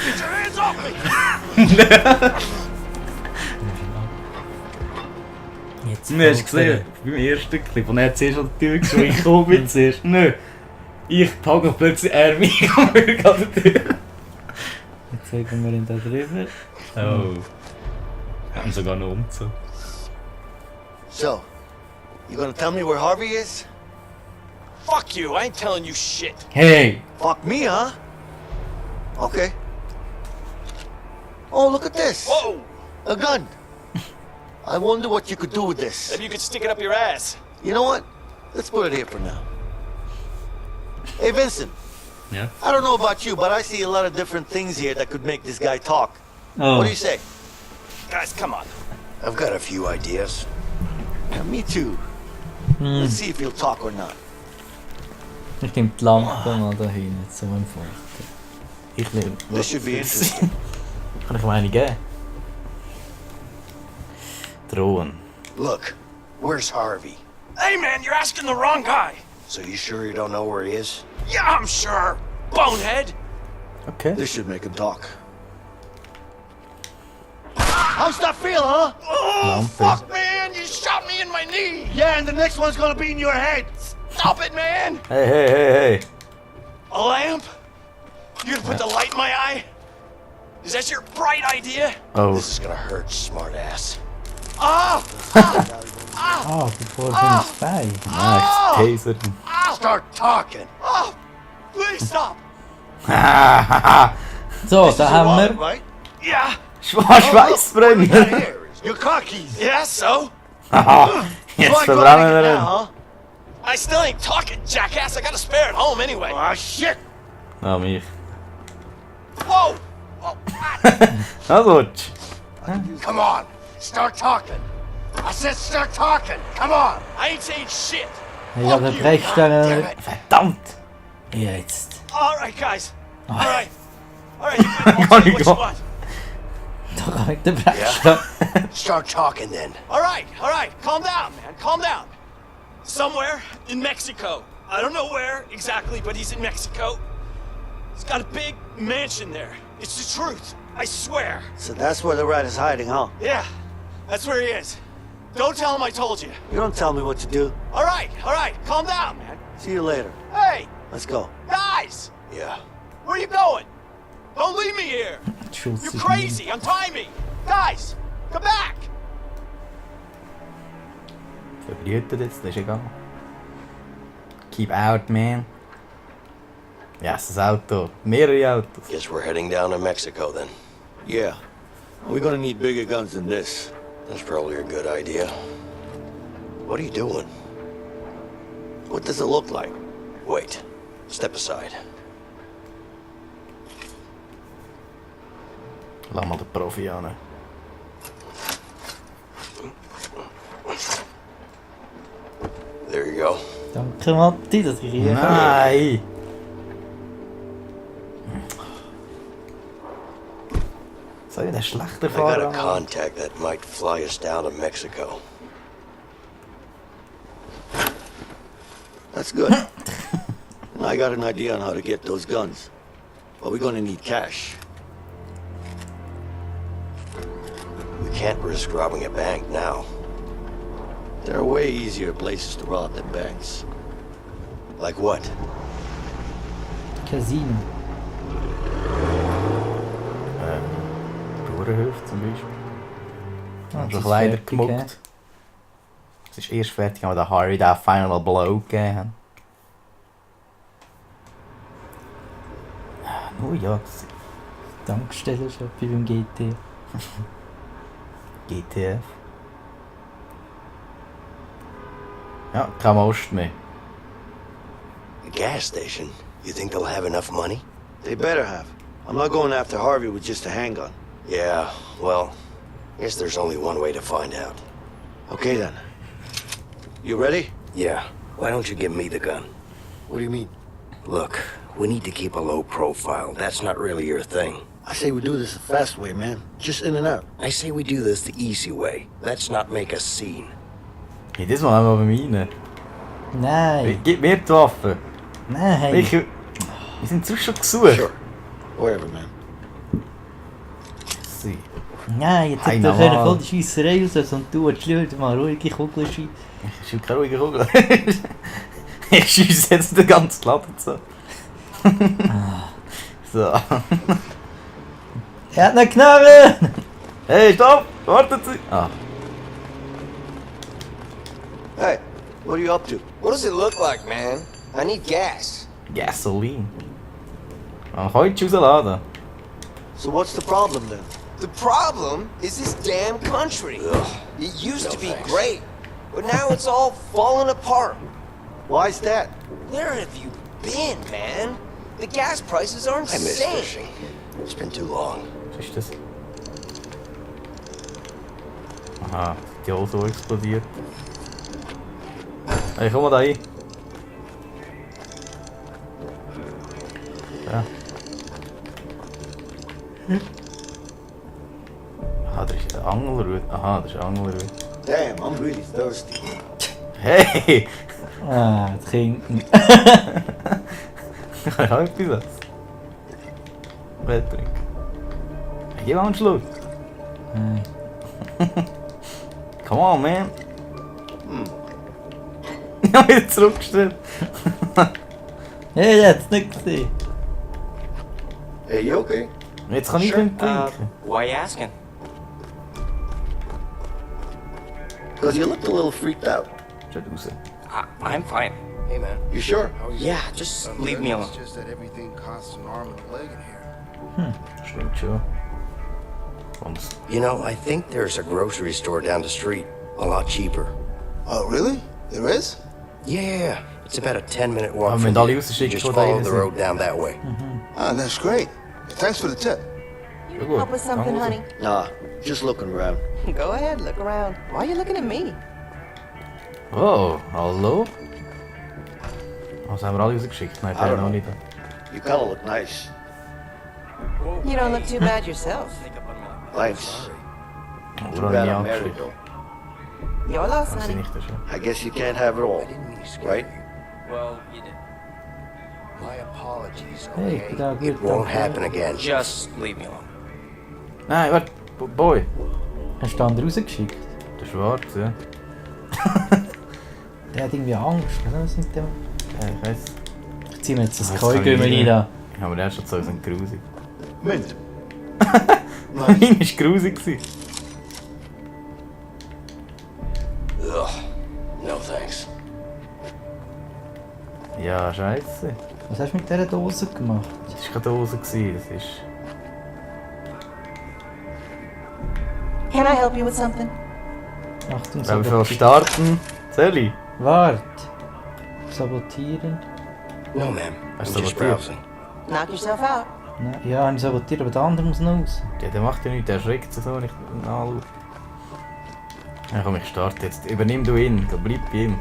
Get your hands off me! Jetzt Du hast gesehen, beim ersten Clip, und er hat zuerst an die Tür geschoben, ich komme mit zuerst. Nö. Ich packe plötzlich mich und wir gehen an die Tür. Jetzt zeigen wir ihn da drüber. Oh. Haben sogar noch Umzug. So, you gonna tell me where Harvey is? Fuck you. I ain't telling you shit. Hey! Fuck me, huh? Okay. Oh, look at this. Whoa. A gun. I wonder what you could do with this. Maybe you could stick it up your ass. You know what? Let's put it here for now. Hey, Vincent. Yeah? I don't know about you, but I see a lot of different things here that could make this guy talk. Oh. What do you say? Guys, come on. I've got a few ideas. Yeah, me too. Let's see if he'll talk or not. Ich nehme die Lampe mal da hin, so im Vater. Ich nehme... This should be interesting. Kann ich mir eine geben? Drohen. Look, where's Harvey? Hey, man, you're asking the wrong guy. So you sure you don't know where he is? Yeah, I'm sure. Bonehead. Okay. This should make him talk. How's that feel, huh? Oh, Lampe. fuck, man. You shot me in my knee. Yeah, and the next one's gonna be in your head. Stop it, man. Hey, hey, hey, hey. A lamp? You gonna put the light in my eye? Is that your bright idea? Oh. This is gonna hurt, smartass. Ah! Ah, bevor wir ins Bein. Nice, Taser. Start talking. Oh! Please stop. So, This is da your haben wallet, wir right? Yeah. What we got Schweißbrenner. here is your car keys. Yeah, so? Haha, jetzt So I go verbrennen take wir it ihn. now, huh? I still ain't talking, jackass. I got a spare at home anyway. Ah, shit. Ah, mich. Whoa! Oh, ah. Also, Come on. Start talking. I said start talking. Come on. I ain't saying shit. ich habe den Brechstange. Verdammt! Jetzt. All right, guys. All right. All right, you can all say what you want. Da kann ich den Brechstange. Start talking then. All right. Calm down, man. Calm down. Somewhere in Mexico. I don't know where exactly, but he's in Mexico. He's got a big mansion there. It's the truth. I swear. So that's where the rat is hiding, huh? Yeah, that's where he is. Don't tell him I told you. You don't tell me what to do. All right, calm down, man. See you later. Hey, Let's go. guys, Yeah. where are you going? Don't leave me here. You're crazy. Untie me. Guys, come back. Verbrütet jetzt, das ist egal. Keep out, man. Ja, yes, das Auto. Mehrere Autos. Guess we're heading down to Mexico then. Yeah. We're gonna need bigger guns than this. That's probably a good idea. What are you doing? What does it look like? Wait. Step aside. Lass mal den Profi an. There you go. Danke, Matti, dass ich hier Nein! Soll ich den schlechter I got a fahren? contact that might fly us down to Mexico. That's good. And I got an idea on how to get those guns. But we're gonna need cash. We can't risk robbing a bank now. There are way easier places to rob than banks. Like what? Casino. Bauernhöfe zum Beispiel. Ah, Schon das ist leider fertig, gemuckt. Es ist erst fertig, aber der Harry den Final Blow gegeben hat. Oh ja, das Tankstelle schon wie beim GT. GTF. Ja, kein Most mehr. A gas station? You think they'll have enough money? They better have. I'm not going after Harvey with just a handgun. Yeah, well, guess there's only one way to find out. Okay then. You ready? Yeah, why don't you give me the gun? What do you mean? Look, we need to keep a low profile. That's not really your thing. I say we do this the fast way, man. Just in and out. I say we do this the easy way. Let's not make a scene. Hey, das mal einmal bei mir rein. Nein. Gib mir die Waffe. Nein. Wir sind sonst schon gesucht. Sure. Wherever, man. Sie. Nein, jetzt hat Hey, er normal. voll die Scheisserei raus und du willst lieber mal ruhige Kugel schießen. Ich schiebe keine ruhige Kugel. Ich schiesse jetzt den ganzen Laden so. So. Er hat eine Knarre! Hey, stopp! Wartet Sie! Ah. Hey, what are you up to? What does it look like, man? I need gas. Gasoline. Man kann heute rausladen. So what's the problem then? The problem is this damn country. It used to be great, but now it's all falling apart. Why's that? Where have you been, man? The gas prices are I miss insane. fishing. It's been too long. Was ist das? Aha, die auch so explodiert. Hey, komm mal da rein. Ja. Aha, da ist eine Angelrute. Aha, das ist eine Angelrute. Damn, I'm really thirsty. Hey! Ah, trinken. Ich habe etwas. Wettrink. Gib mal einen Schluck. Nein. Come on, man. Ich habe wieder zurückgestellt. Hey, der hat's nicht gesehen. Hey, you okay? Jetzt kann ich nicht trinken. Why you asking? Because you looked a little freaked out. Schau raus. I'm fine. Hey, man. You sure? Yeah, just leave me alone. It's just that everything costs an arm and a leg in here. Stimmt schon. Und You know, I think there's a grocery store down the street. A lot cheaper. Oh, really? There is? Yeah. It's about a 10-minute walk Aber from wenn alle here. rausschicken, Just wo da follow rein the sind. road down that way. Ah, that's great. Thanks for the tip. ja gut. Help with something, Danke. honey? Nah, just looking around. Go ahead, look around. Why are you looking at me? Oh, hallo? Was haben wir alle rausgeschickt? Nein, I don't der noch know. nicht. You kinda look nice. You don't look too bad yourself. Thanks. Oder Too habe bad ich I'm mich married angeschickt? though. You're lost, Das honey. sind nicht das schon. I guess you can't have it all, right? Well, you did. My apologies, Hey, okay? da gut. It won't danke. happen again. Just leave me alone. Nein, warte. Boy. Hast du den anderen rausgeschickt? Der Schwarz, ja. Der hat irgendwie Angst. Was ist mit dem? Ja, ich weiss. Ich zieh mir jetzt das Das kann ich Keugümmeli nicht. da. Ja, aber der ist schon so ein grusig. Mint. Mein war grusig. Ugh. No thanks. Ja, scheiße. Was hast du mit dieser Dose gemacht? Das war keine Dose, das ist... Can I help you with something? Achtung, Wenn wir starten... Sally? Wart. Sabotieren. No, ma'am. Hast I'm du just sabotiert? browsing. Knock yourself out. Nein, ja, habe ich sabotiert, aber der andere muss noch raus. Ja, der macht ja nichts, der erschreckt sich so, wenn ich ihn anschaue. Ja, komm, ich starte jetzt. Übernimm du ihn, bleib bei ihm.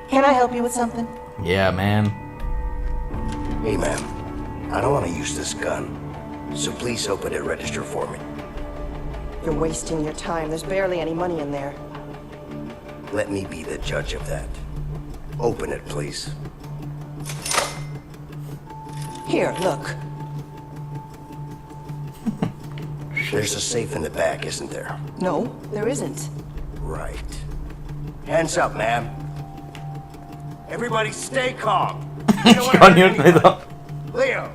Can I help you with something? Yeah, man. Hey, ma'am. I don't want to use this gun. So please open it register for me. You're wasting your time. There's barely any money in there. Let me be the judge of that. Open it, please. Here, look. There's a safe in the back, isn't there? No, there isn't. Right. Hands up, ma'am. Everybody stay calm. You don't Ich wanna kann hurt nicht mehr da. Leo,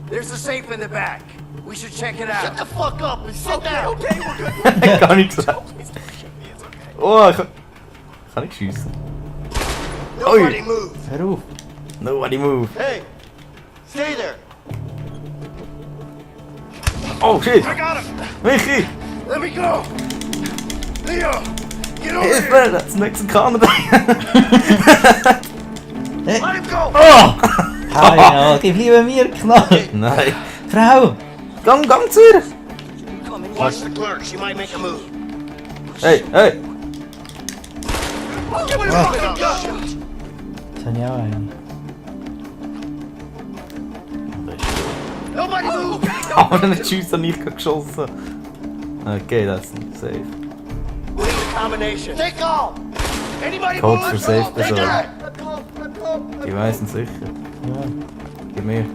there's a safe in the back. We should check it out. Shut the fuck up and sit down. Okay, we're good. Gar nichts gesagt. Oh, ich kann nicht schiessen. Nobody move. Hör auf. Nobody move. Hey, stay there. Oh shit! I got him. Michi! Let me go. Leo, get over Hilfe, here. das ist ein Mexikaner da! Let him go. Oh! Hey, ja, gib lieber mir Knall. Nein! Frau! Gang zu ihr! Watch the clerk. She might make a move. Hey, hey! Give me the fucking gun. Das habe ich auch eine. Nobody move. Aber den Schuss habe ich geschossen. Okay, das ist nicht safe. We need a combination. Stay calm. Anybody Code move? für safe Take Person. that. Die weißen sicher. Gib mir.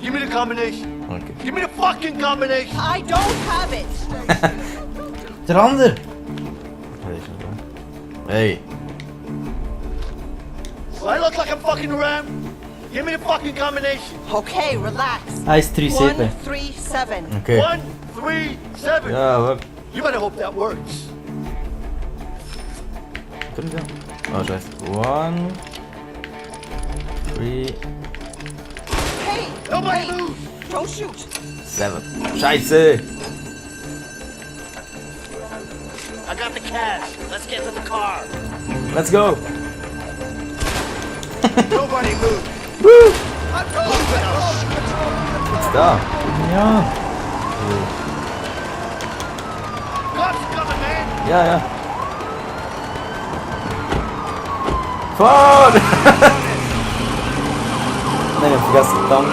Give me the combination. Okay. Give me the fucking combination. I don't have it. Der andere! Hey! Do I look like I'm fucking around? Give me the fucking combination. Okay, relax. 137. 137. Okay. 1, 3, 7. Ja, warte. You better hope that works. Oh, scheiße. 1, 3, Hey, Nobody hey, move. don't shoot. 7. Scheiße! I got the cash. Let's get to the car. Let's go! Nobody move. Woo! I'm moving. Jetzt da! Ja! Cops coming, man. Ja, ja! Fahr! Nein, ich hab vergessen den Tank.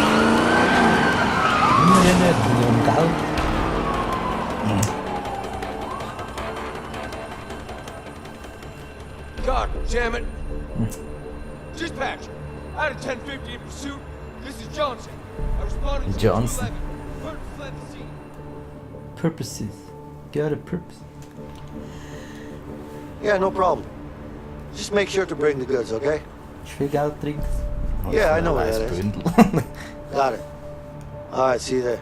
Immer nicht, Million Geld. God damn it. Dispatch. Out of 1050 in pursuit. This is Johnson. I responded to Johnson. 211. Clerk fled the scene. Purposes. Got a purpose. Yeah, no problem. Just make sure to bring the goods, okay? Hast du viel Geld drin? Yeah, I know where that is. Bündel. Got it. All right, see you there.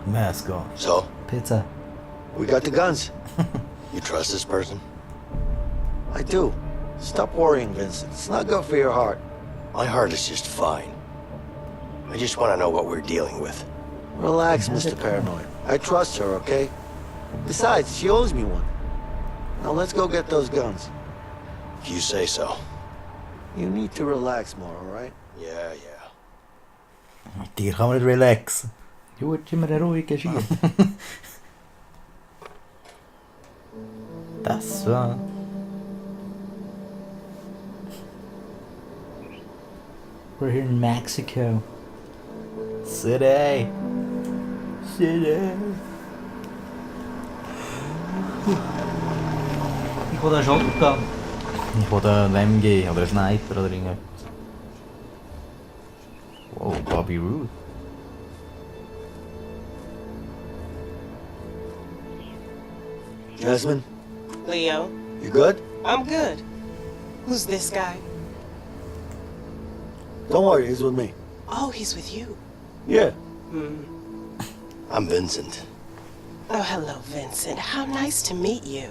Mask on. So, Pizza. We got the guns. you trust this person? I do. Stop worrying, Vincent. It's not good for your heart. My heart is just fine. I just want to know what we're dealing with. Relax, Mr. Paranoid. I trust her, okay? Besides, she owes me one. Now let's go get those guns. If you say so. You need to relax more, alright? Yeah, yeah. Mit dir kann man nicht relaxen. Du hast immer einen ruhigen Schier. Das war... We're here in Mexico. City! City! Ich will einen Shotgun. Ich will einen MG oder einen Sniper oder irgendetwas. Wow, Bobby Roode. Jasmine, Leo, you good? I'm good. Who's this guy? Don't worry, he's with me. Oh, he's with you. Yeah. I'm Vincent. Oh, hello, Vincent. How nice to meet you.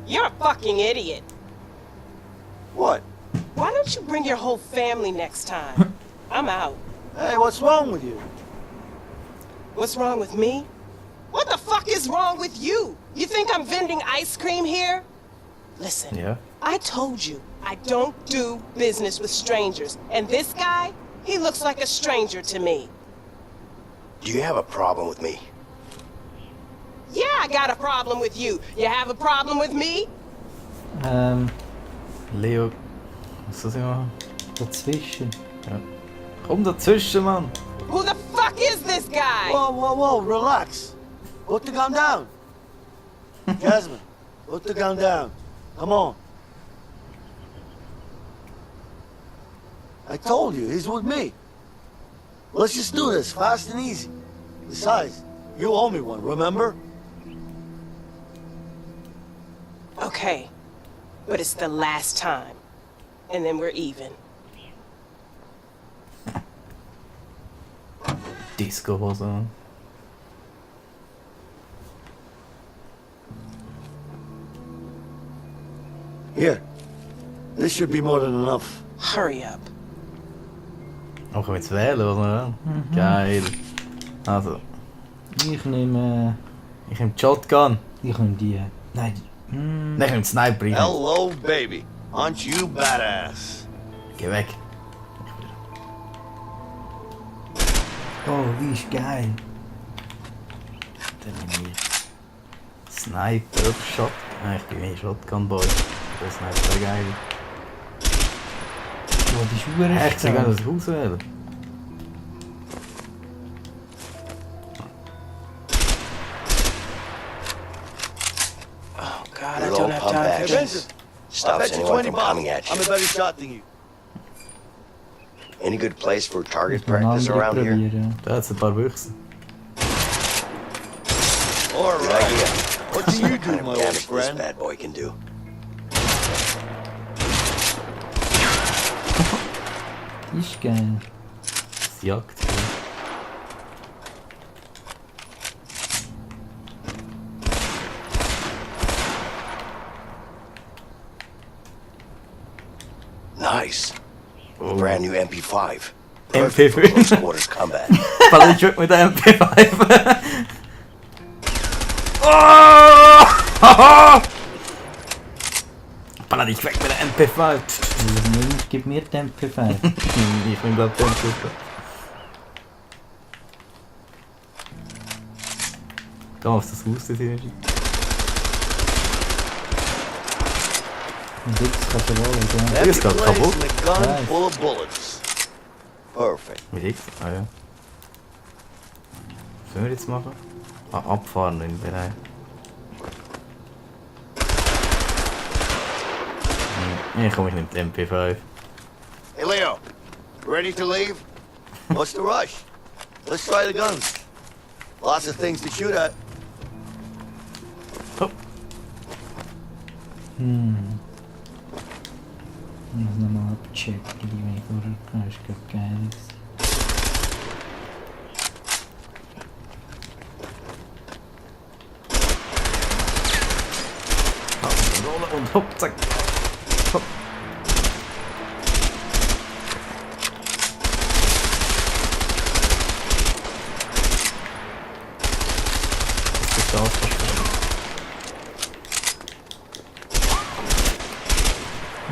You're a fucking idiot. What? Why don't you bring your whole family next time? I'm out. Hey, what's wrong with you? What's wrong with me? What the fuck is wrong with you? You think I'm vending ice cream here? Listen, Ja. I told you, I don't do business with strangers. And this guy, he looks like a stranger to me. Do you have a problem with me? Yeah, I got a problem with you. You have a problem with me? Leo, was soll ich machen? Dazwischen. Ja. Komm dazwischen, Mann! Who the fuck is this guy? Whoa, whoa, whoa, relax. Put the gun down. Jasmine, put the gun down. Come on. I told you, he's with me. Let's just do this, fast and easy. Besides, you owe me one, remember? Okay, but it's the last time. And then we're even. Disco-Hose an. Here. This should be more than enough. Hurry up. Auch können wir jetzt wählen, oder? Geil. Also, Ich nehme... ich nehme die Shotgun. Ich nehme die... Nein, Nein, ich nehme den Sniper. Hello, baby. Aren't you badass? Geh weg. oh, die ist geil. Dann nehme ich Sniper oder Shotgun. Ah, ich bin mehr Shotgun-Boy. Der Sniper wäre geil. Oh, die ist verdammt Ja, ich soll gerne das Haus wählen. Oh, God, I Little don't have pump time for action. this. I Stops bet you anyone 20 from coming bucks. at I'm a you. better shot than you. Any good place for target Ich muss practice andere around here? probieren. Da hat es ein paar Büchsen. All Good right. idea. What do you What do, kind my of old damage this friend? bad boy can do? Die ist geil. Das Jagd. Nice. Brand new MP5. MP5. Perfect for close quarters combat. Fall ich mit der MP5. Oh! Baller dich weg mit der MP5. Gib mir den MP5. Ich bin glaub der MP5. Da auf das Haus, das hier ist. Und jetzt kannst du rollen, ja. Die ist gerade Empty kaputt. place and a gun Nice. full of bullets. Perfect. Mit X? Ah ja. Was sollen wir jetzt machen? Ah, abfahren in den Bereich. Ich komme nicht mit dem MP5. Hey, Leo. Ready to leave? What's the rush? Let's try the guns. Lots of things to shoot at. Oh. Ich muss nochmal abchecken, wie ich vorher kann. Das ist gerade geil. Rollen und hopp, zack. Hopp. Das ist das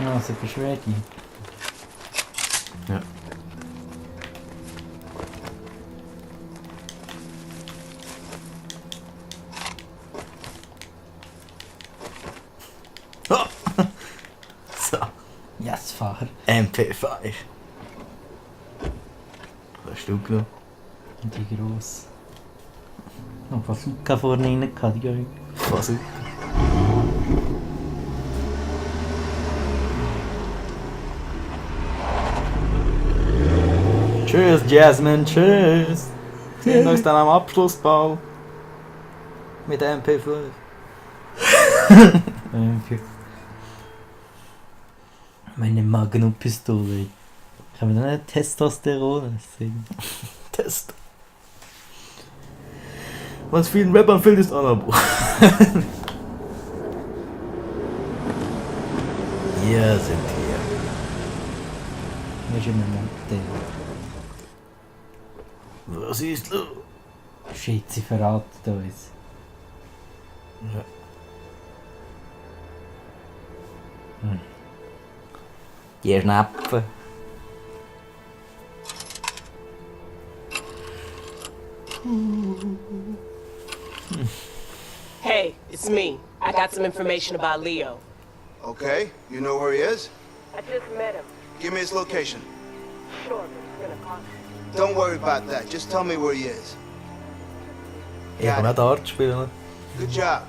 Ja, sie bist ready. Ja. Oh. So. Yes, Fahrer. MP5. Was hast du genommen? Und die grosse. Noch Bazooka vorne rein gehabt, die geil. Was? Tschüss, Jasmine, tschüss. Sehen uns dann am Abschlussball. mit MP5. Meine Magnum-Pistole. Kann man da nicht Testosteron sehen? Test. Was vielen Rappern fehlt, ist Anabo. Hier sind wir. Wir sind im Hotel. Was ist los? Shit, sie verraten uns. Ja. Die Schnepfen. Hey, it's me. I got some information about Leo. Okay, you know where he is? I just met him. Give me his location. Sure, but it's gonna cost me. Don't worry about that. Just tell me where he is. Ich kann nicht Dart spielen. Good job.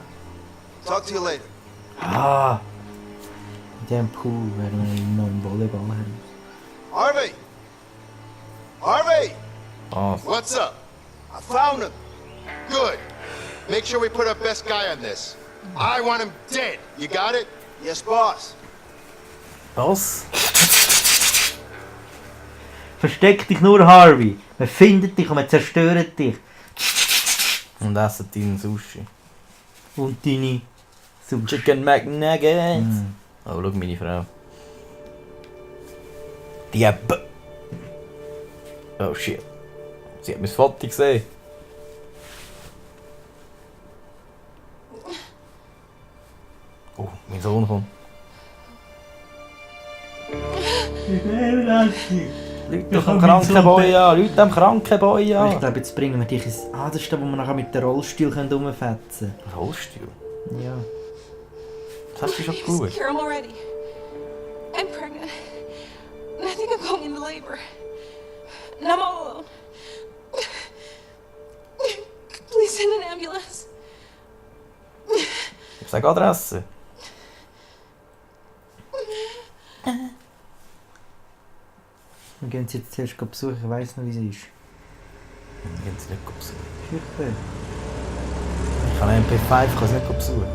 Talk to you later. Ah! In diesem Pool werden wir noch einen Volleyball haben. Harvey! Harvey! Oh. What's up? I found him. Good. Make sure we put our best guy on this. I want him dead. You got it? Yes, boss. Was? Versteck dich nur, Harvey! Wir finden dich und wir zerstören dich! Und essen deinen Sushi. Und deine Sushi. Chicken McNuggets. Oh, schau meine Frau. Die Oh shit. Sie hat mein Foto gesehen. Oh, mein Sohn kommt. Leute doch am Krankenboy an, Leute am Krankenboy an. Ich glaube, jetzt bringen wir dich ins Aderste, wo wir nachher mit dem Rollstuhl rumfetzen können. Rollstuhl? Ja. Das hast du schon gut. Here I'm already. I'm pregnant. And I think I'm going into labor. And I'm all alone. Please send an ambulance. Ich sag Adresse. Wir gehen sie jetzt zuerst besuchen, ich weiss noch, wie sie ist. Wir gehen sie nicht besuchen. Sicher. Ich kann MP5, ich kann sie nicht besuchen.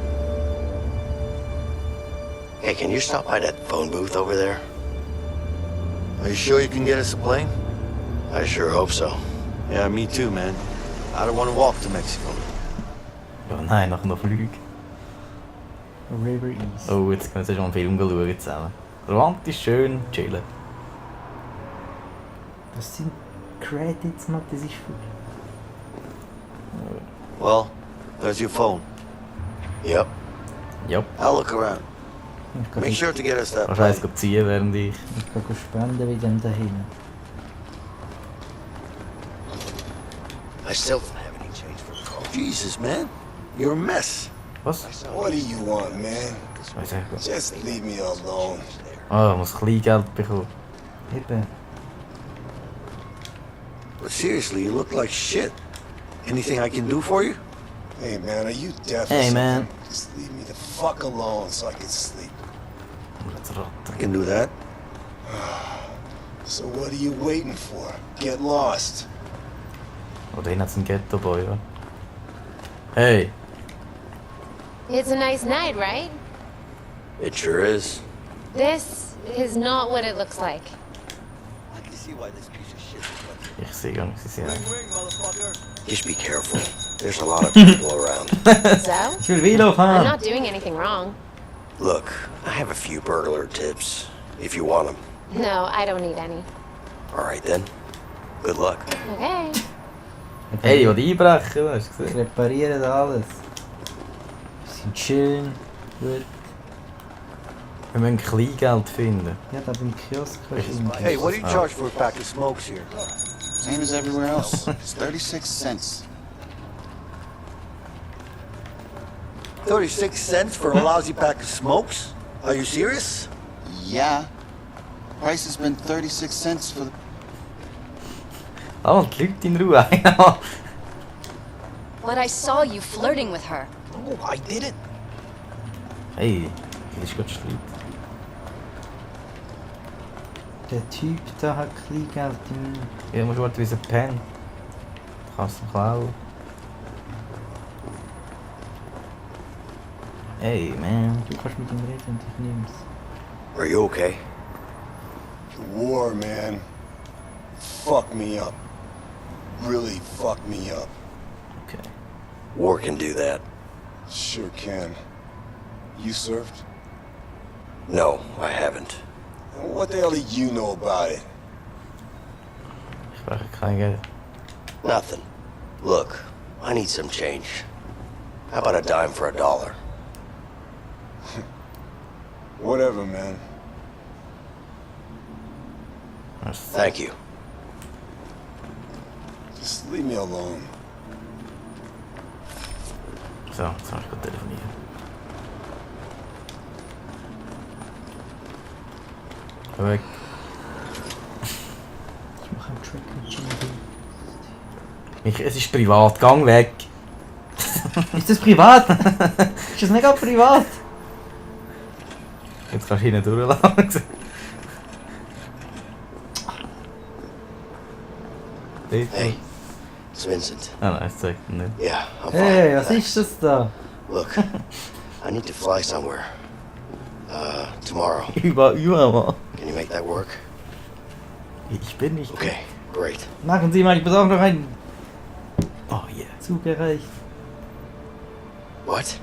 Hey, can you stop by that phone booth over there? Are you sure you can get us a plane? I sure hope so. Yeah, me too, man. I don't want to walk to Mexico. Ja, nein, nachher noch Flüge. River East. Oh, jetzt können wir schon einen Film schauen zusammen. Romantisch, schön, chillen. Was sind Credits, Mann? Das ist für... Well, there's your phone. Yep. Yep. I'll look around. Make sure to get us that Wahrscheinlich plane. ziehen, während ich... Ich kann spenden wie dem dahin. I still don't have any change for the car. Jesus, man. You're a mess. Was? What do you want, man? Weiß ich nicht. Just leave me alone. Ah, ich muss Kleingeld bekommen. Eben. But seriously, you look like shit. Anything I can do for you? Hey, man, are you deaf? or Hey, something? man. Just leave me the fuck alone so I can sleep. I can do that. So what are you waiting for? Get lost. Oh, den hat's einen Ghetto-Boy, ja. Hey! It's a nice night, right? It sure is. This is not what it looks like. I can see why this piece of shit is Ich sehe gar nicht, sie sehen. Just be careful. There's a lot of people around. So? Ich will Velo I'm fahren. not doing anything wrong. Look, I have a few burglar tips, if you want them. No, I don't need any. All right, then. Good luck. Okay. Hey, ich will einbrechen, hast du gesehen? Reparieren alles. Sind schön. Gut. Wir müssen Kleingeld finden. Ja, da beim Kiosk kannst du ihn. Hey, what do you charge for a pack of smokes here? Same as everywhere else. It's 36 cents. 36 cents for a lousy pack of smokes? Are you serious? Yeah. Price has been 36 cents for the... Oh, die Leute in Ruhe. But I saw you flirting with her. Oh, I didn't. Hey, das ist gut Streit. Der Typ da hat Kleingeld im... Ja, musst warten wie ein Pen. Du kannst ihn klauen. Hey man, du kannst mit ihm reden und ich nehm's. Are you okay? The war, man. Fuck me up. Really fuck me up. Okay. War can do that. Sure can. You served? No, I haven't. What the hell do you know about it? Ich brauche kein Geld. Nothing. Look, I need some change. How about a dime for $1? Whatever, man. Thank you. Just leave me alone. So, jetzt habe ich gerade telefoniert. Geh weg. Ich mache einen Trick mit Jimmy. Es ist privat, gang weg. Ist das privat? Ist das mega privat? Jetzt kannst du hinten durchlaufen. Hey, it's Vincent. Ah nein, es zeigt ihn nicht. Yeah, I'm fine. Hey, was ist das da? Look, I need to fly somewhere. Tomorrow. Überall. Can you make that work? Ich bin nicht. Okay, great. Machen Sie mal, ich besorge noch einen. Oh yeah, Zug erreicht. What?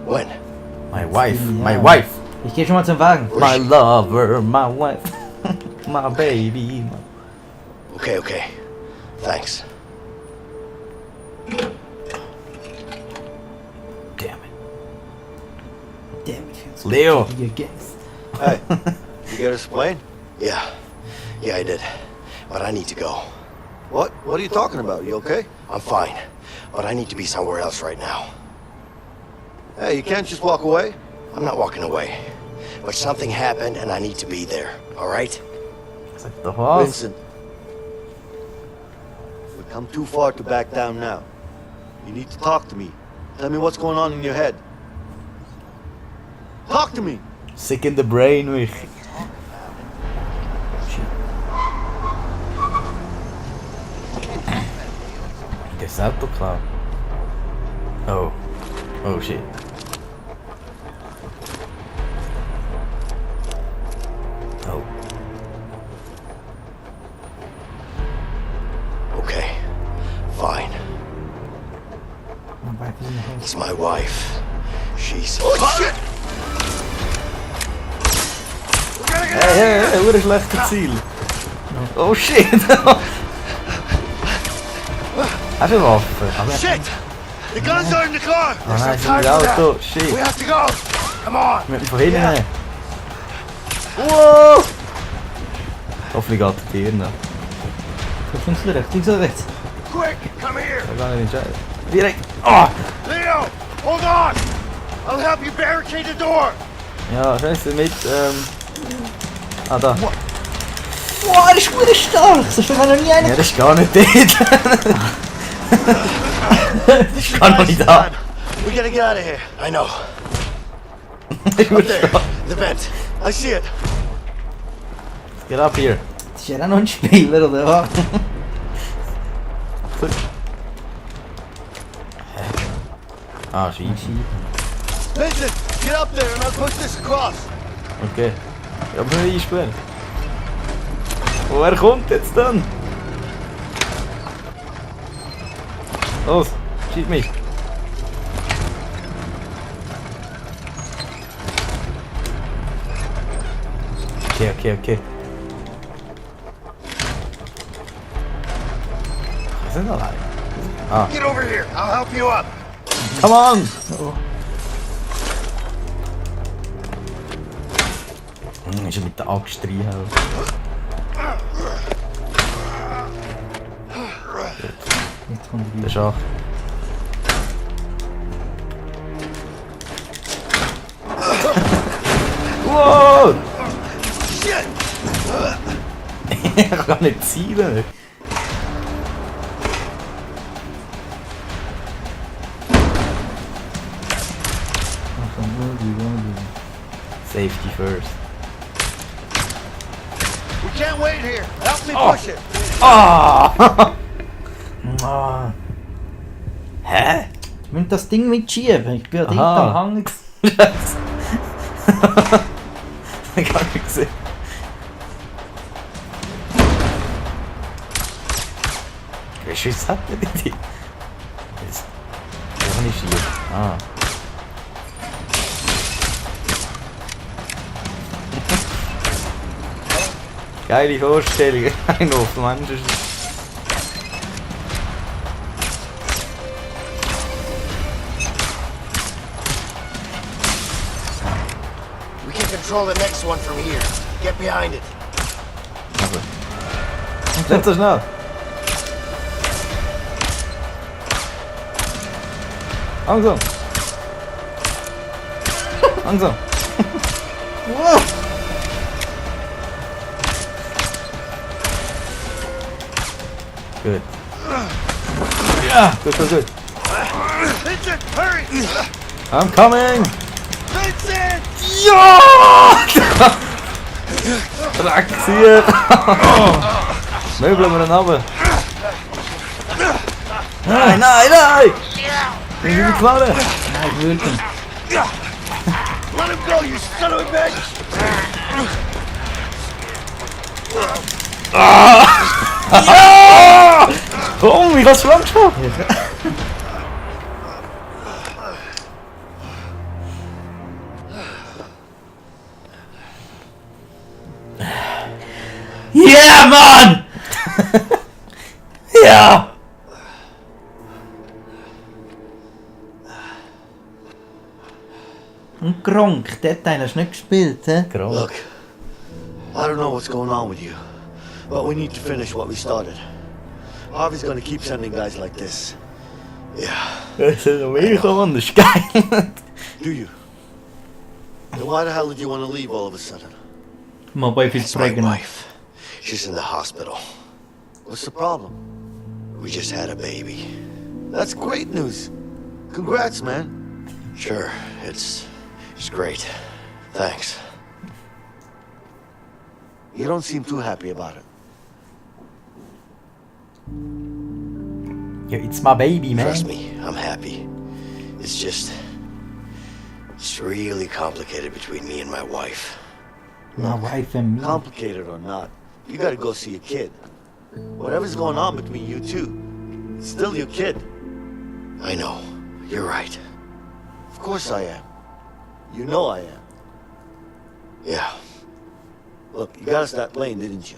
When? My wife, my wife. Ich gehe schon mal zum Wagen. My lover, my wife, my baby. Okay, okay. Thanks. Damn it. Damn it. Leo. Against. Hey, you get us a plane? Yeah, I did. But I need to go. What? What are you talking about? You okay? I'm fine, but I need to be somewhere else right now. Hey, you can't just walk away? I'm not walking away. But something happened and I need to be there, alright? Vincent, we've come too far to back down now. You need to talk to me. Tell me what's going on in your head. Talk to me! Sick in the brain, mich. Das Auto klar. Oh. Oh shit. Oh. Okay, fine. It's my wife. She's... Oh, shit! Hey, what een slechte Ziel. Oh shit! Hij heeft een waffen. Shit! The guns are in the car! Oh nein, is in het auto. Shit. We have to go! Come on! Met me voorheen. Yeah. Wow! Hoffentlich gaat het hier nou. Links rechts, links rechts. Quick, come here! We gaan er niet uit. Direct. Oh! Leo, hold on! I'll help you barricade the door! Ja, scheiße, mit ah, da. Wow, er ist gut stark! So schnell noch nie einer. Ja, das ist gar nicht dort. Das ist gar noch nicht da. We gotta get out of here. I know. Up there, the vent. I see it. Get up here. Das ist ja auch noch ein Spieler, oder was? Ah, schieb. Vincent, get up there and I'll push this across. Okay. Ja, aber nicht einsperren. Woher kommt jetzt dann? Los, schieb mich. Okay. Wir sind allein. Ah. Get over here, I'll help you up. Come on! Oh. Ist er mit der Axt reinhauen? Der Schach. Wow! Shit! Ich kann nicht zielen. Safety first. We can't wait here. Help me push it. Ah! Hä? Ich muss das Ding mitschieben. Ich bin ja dort Aha. am Hang. Scheiße. Ich habe nicht gesehen. Wie Schuss hat der bitte? Jetzt. Wo kann ich schieben? Ah. Geile Vorstellung. Ein auf Menschen. We can control the next one from here. Get behind it. Nicht so schnell. Langsam. Langsam. Good. Yeah, good. Vincent, hurry! I'm coming! Vincent! Ja! Dreck hier! Möbeln wir ihn runter! Nein! Ich will ihn klauen! Nein, ich will ihn. Let him go, you son of a bitch! Ja! Warum? Ich hab's schon lang geschafft! Yeah, Mann! Ja! Und Gronk, der Teil hast du nicht gespielt, hä? Look, I don't know what's going on with you, but we need to finish what we started. Harvey's gonna keep sending guys like this. Yeah. Das ist noch mehr gekommen, das ist geil! Do you? Then why the hell did you want to leave all of a sudden? My wife is It's my pregnant. wife. She's in the hospital. What's the problem? We just had a baby. That's great news. Congrats, man. Sure, it's great. Thanks. You don't seem too happy about it. Yeah, it's my baby, man. Trust me, I'm happy. It's really complicated between me and my wife. My wife and me. Complicated or not, you gotta go see your kid. Whatever's going on between you two, it's still your kid. I know. You're right. Of course I am. You know I am. Yeah, Look, you got us that plane, didn't you?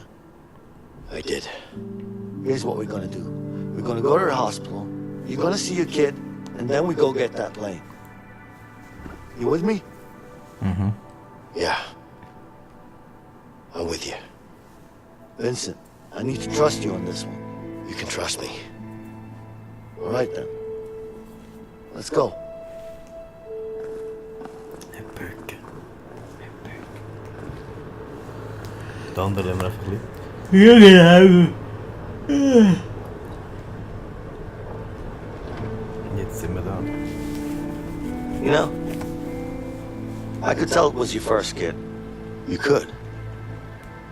I did. Here's what we're gonna do. We're gonna go to the hospital, you're gonna see your kid, and then we go get that plane. You with me? Mm-hmm. Yeah. I'm with you. Vincent, I need to trust you on this one. You can trust me. All right then. Let's go. Die andere haben wir einfach lieb. Ja, genau. Jetzt sind wir da. You know, I could tell it was your first kid. You could.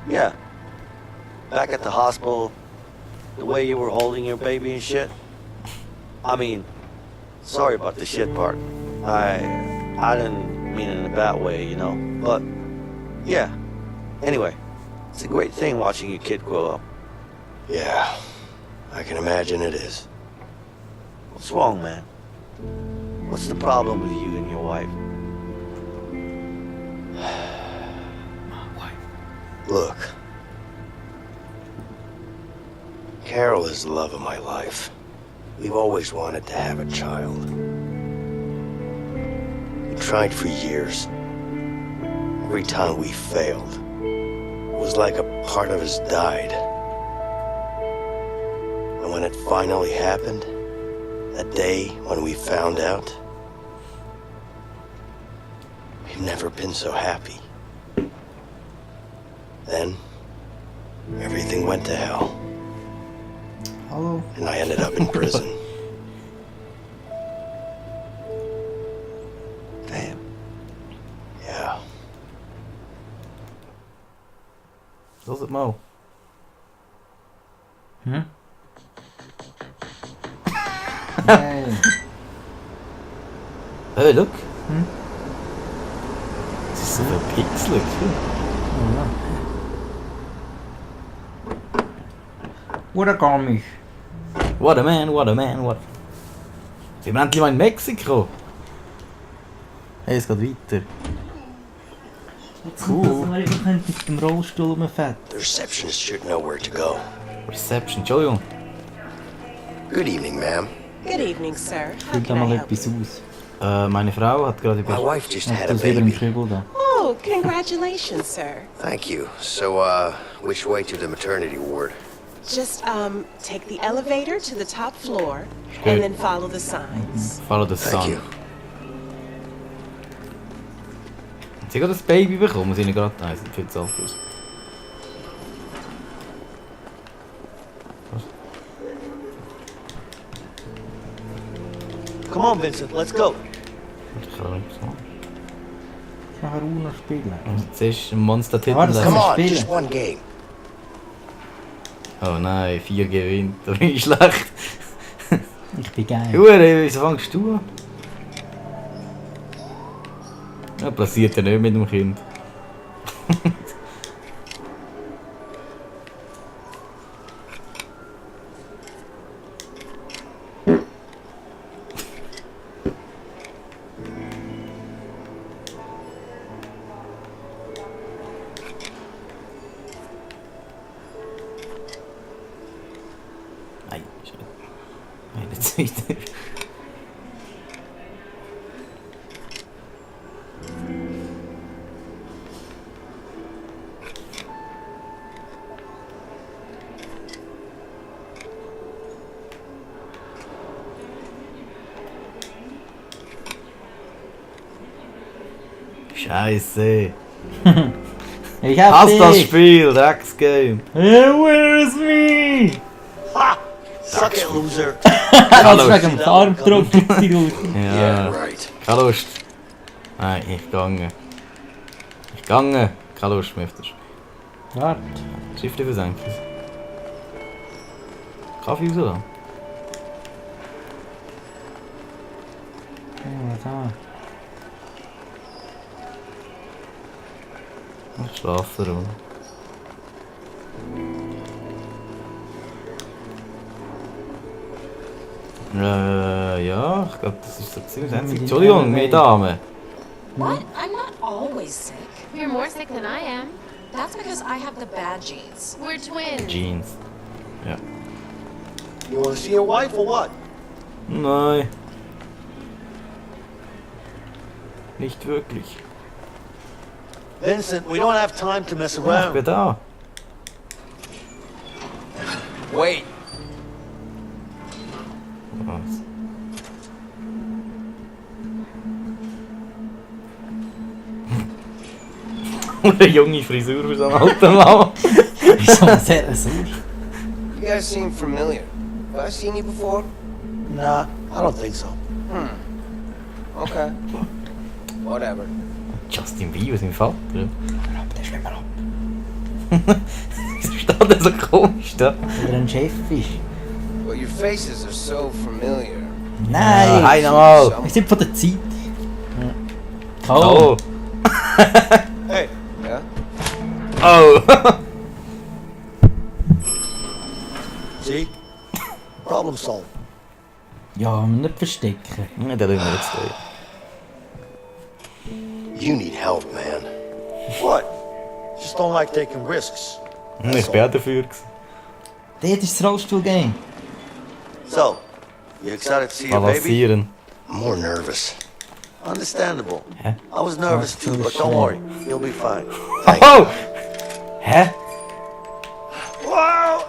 Yeah. Back at the hospital, the way you were holding your baby and shit. I mean, sorry about the shit part. I didn't mean it in a bad way, you know. But, yeah. Anyway, it's a great thing watching your kid grow up. Yeah, I can imagine it is. What's wrong, man? What's the problem with you and your wife? Look. Carol is the love of my life. We've always wanted to have a child. We tried for years. Every time we failed, it was like a part of us died. And when it finally happened, that day when we found out, we've never been so happy. Then, everything went to hell. Hello. And I ended up in prison. Damn. Yeah. Dat is het Mo. Nee. Hey, look. Das ist so verpixelt. What a Garmisch. What a man, what a man, what. Sind wir endlich mal in Mexiko? Hey, es geht weiter. Cool. Wir können mit dem Rollstuhl rumfetten. The receptionist should know where to go. Reception, Entschuldigung. Good evening, ma'am. Good evening, sir. How Füllt da can I mal help etwas you? aus. Meine Frau hat gerade My wife just had a das lieber im baby. Kübel da. Oh, congratulations, sir. Thank you. So, which way to the maternity ward? Just, take the elevator to the top floor Good. and then follow the signs. Follow the Thank sun. you. Hat sie gerade ein Baby bekommen? Sie nicht gerade... Nein, sie sind viel zu alt für uns. Come on, Vincent, let's go. Ich kann nicht sagen. Nachher auch noch spielen. Zuerst ein Monster-Titel Ah, das lesen. kann Come man on, spielen. just one game. Oh nein, 4 gewinnt. Da bin ich schlecht. Ich bin geil. Hure, wieso fängst du an? Ja, passiert ja nicht mit dem Kind. Nein, nein, jetzt wieder. Scheiße. Ich hab Hass das dich. Spiel, Drecksgame. Where is me? Ha! Suck it, loser. Das wegen dem Armdruck gibt die Lust. Ja, Right. keine Lust. Nein, ich gange. Ich gange. Keine Lust, möchtest du. Warte. Schiffli versenken. Kaffee rauslassen. Was haben wir? Ich schlafe rum. Ja, ich glaube, das ist so gewesen. Entschuldigung, meine Dame. What? I'm not always sick. You're more sick than I am. That's because I have the bad genes. We're twins. Jeans. Ja. You want to see your wife or what? Nein. Nicht wirklich. Vincent, we don't have time to mess Ja, ich around. bin da. Wait. Was? Eine junge Frisur für so einen alten Mann. Wieso sehr sauer? You guys seem familiar. Have I seen you before? Nah, I don't think so. Okay. Whatever. Justin Bieber, sein Vater. Der schwimmt ab. Wieso steht der so komisch da? Weil er ein Chef ist. Well, your faces are so familiar. Nein! Hi nochmal! Wir sind von der Zeit. Oh! Hey. Yeah? Oh! See? Problem solved. Ja, nicht verstecken. Ja, der lassen wir jetzt stehen. You need help, man. What? Just don't like taking risks. Ich bin auch dafür. Dort ist das Rollstuhl-Game. So, you excited to see your baby? Balancieren. I'm more nervous. Understandable. Hä? I was nervous too, but don't worry. You'll be fine. Oh! Hä? Whoa!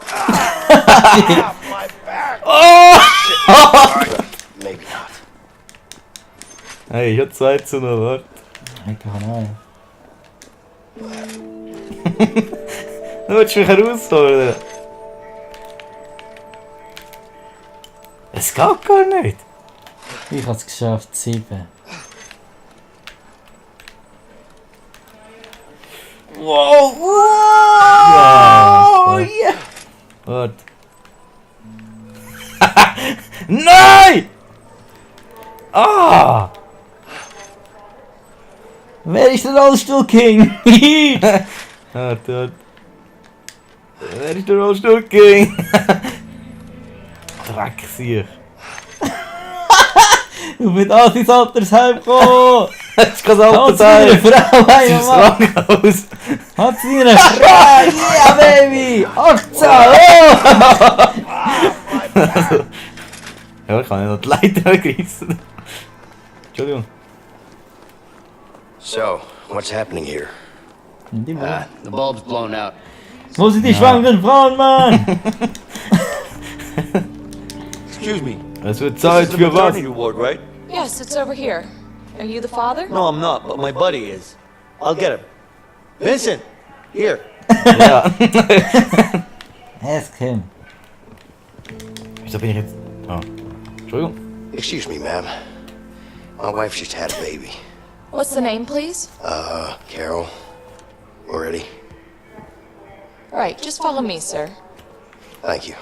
My back! Oh! Maybe not. Hey, ich hab 2-0, warte. Ich kann auch. Du willst mich herausfordern. Es geht gar nicht. Ich hab's geschafft, 7. Wow! Ja, Oh, yeah! Warte. Nein! Ah! Wer ist der Rollstuhl-King? Warte. Wer ist der Rollstuhl-King? Drecksiech. Du bist aus ins Altersheim gekommen! Das ist kein Altersheim! Hat sie eine Frau, Das ist das Krankenhaus! Hat sie eine Frau! Yeah, Baby! 18! Oh! Ja, ich kann nicht noch die Leiter gerissen. Entschuldigung. So, what's happening here? The bulb's blown out. Wo sind die schwangeren Frauen, Mann? Excuse me. Es wird Zeit für was? Maternity ward, right? Yes, it's over here. Are you the father? No, I'm not, but my buddy is. I'll get him. Vincent, here. Ja. Ask him. Wieso bin ich jetzt... Oh. Entschuldigung. Excuse me, ma'am. My wife just had a baby. What's the name, please? Carol. You ready? All right, just follow me, sir. Thank you.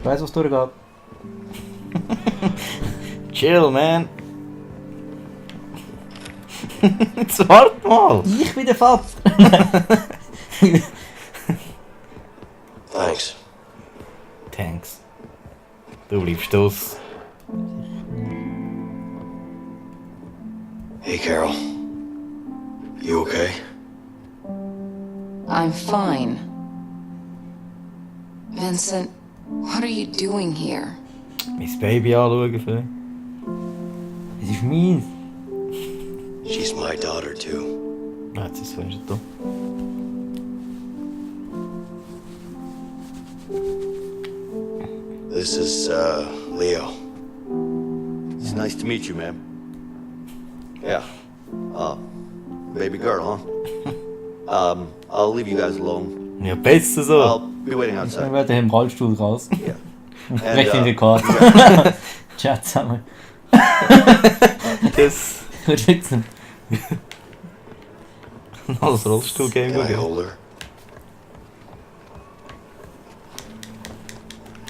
Ich weiss, was durchgeht. Chill, man. Jetzt wart mal. Ich bin der Vater. Thanks. Thanks. Du bleibst aus. Hey, Carol. You okay? I'm fine. Vincent, what are you doing here? Mein Baby anschauen für. Es ist meins. She's my daughter, too. Ah, jetzt ist es schon da. This is, Leo. It's nice to meet you, ma'am. Yeah. Baby girl, huh? I'll leave you guys alone. Ja, besser so. I'll be waiting Ich outside. werde im Rollstuhl raus. Yeah. Und And, breche den Rekord. Chat zusammen. Das... Gut witzen. Alles Rollstuhl-Game. Can I hold her?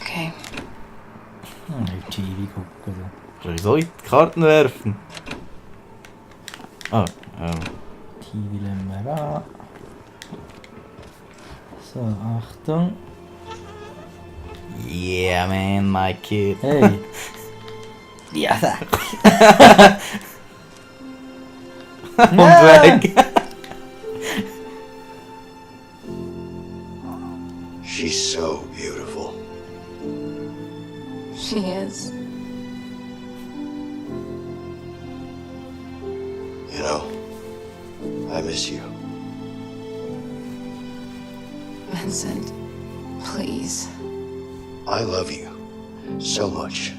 Okay. TV gucken. Soll ich so in die Karten werfen? Ah, TV lassen wir an. So, Achtung. Yeah, man, my kid. Hey. Ja, da. Und weg. She's so beautiful. She is. You know, I miss you. Vincent, please. I love you so much.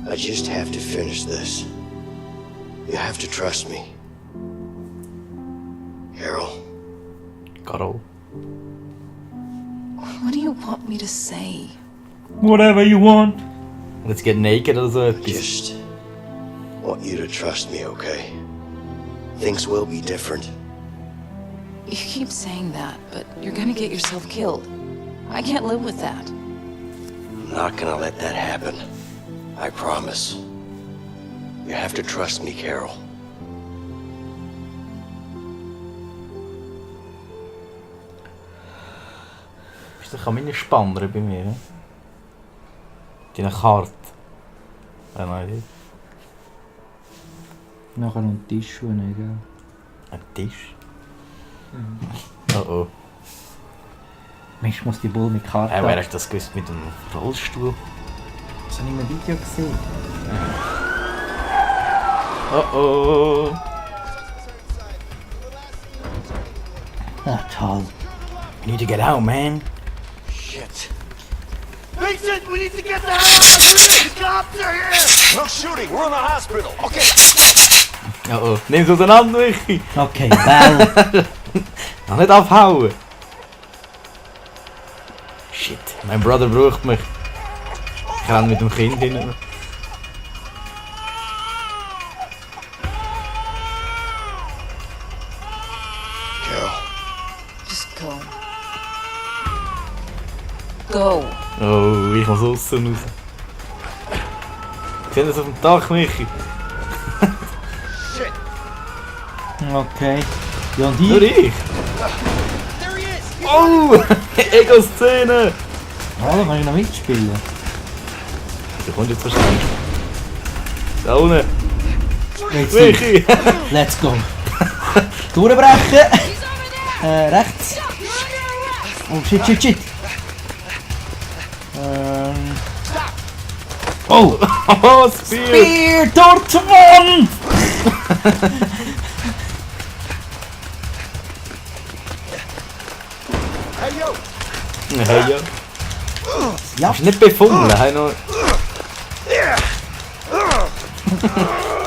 I just have to finish this. You have to trust me. Carol. Carol. What do you want me to say? Whatever you want. Let's get naked oder so I etwas. just want you to trust me, okay? Things will be different. You keep saying that, but you're gonna get yourself killed. I can't live with that. I'm not gonna let that happen. I promise. You have to trust me, Carol. Ist doch meine Spanner bei mir, ne? Die eine Karte. Nein. Nachher noch einen Tisch, egal. Ein Tisch? Oh. Mensch, muss die Bull mit Karten. Wer hat das gewusst mit dem Rollstuhl? Das habe ich in einem Video gesehen. Oh. Ah, toll. We need to get out, man. Shit. Vincent, we need to get the hell out of here! The cops are here! No shooting. We're in the hospital. Okay. Oh. Nimm es auseinander, Michi. Okay, well. Noch nicht abhauen. Shit, mein Bruder braucht mich. Ich renne mit dem Kind hin. Carol. Just go. Go. Oh, ich muss aussen raus. Ich sehe das auf dem Dach, Michi. Shit. Okay. Ja, und Nur ich? Oh! Ego-Szene! Hallo, kann ich noch mitspielen? Du kommst jetzt wahrscheinlich. Da unten! Michi! Let's go! Durchbrechen! Rechts! Oh shit, shit, shit! Oh! Oh, Spear! Spear! Dort zum Wand! Hey, yo! Hey, ja. Ja. Hast du nicht befunden? Hey, noch...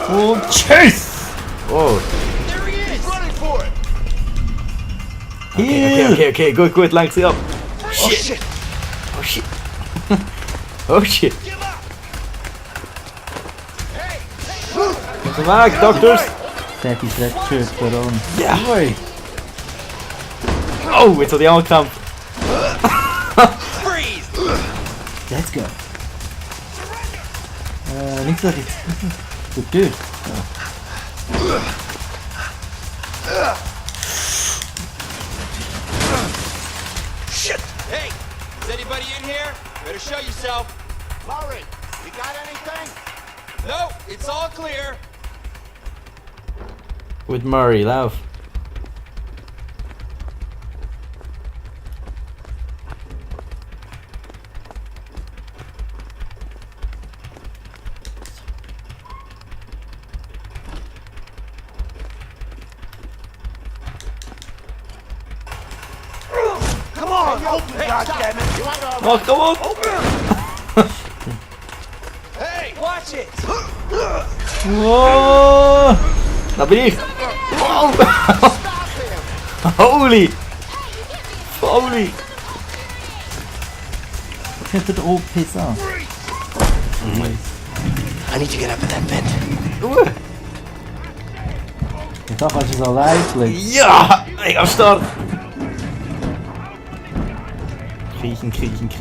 Und tschüss! Oh. There he is! Running for it! Okay, gut, lenk sie ab. Shit! Oh shit! Oh shit! Komm weg, Doctors! Der ist recht schön, Baron. Ja! Ui. Oh, jetzt hat die angekämpft. Let's go. Nichts da jetzt. Gut durch. Shit! Hey! Is anybody in here? Better show yourself. Murray, you got anything? No, it's all clear. With Murray, lauf. Come on, open, goddammit! Oh, come on! Hey, watch it! Oh! Da bin ich! Wow! Holy! Holy! Könnte der OP sein. I need to get up in that vent. Ich dachte, als es allein bleibt. Ja! Ich am Start! Kriechen. Ich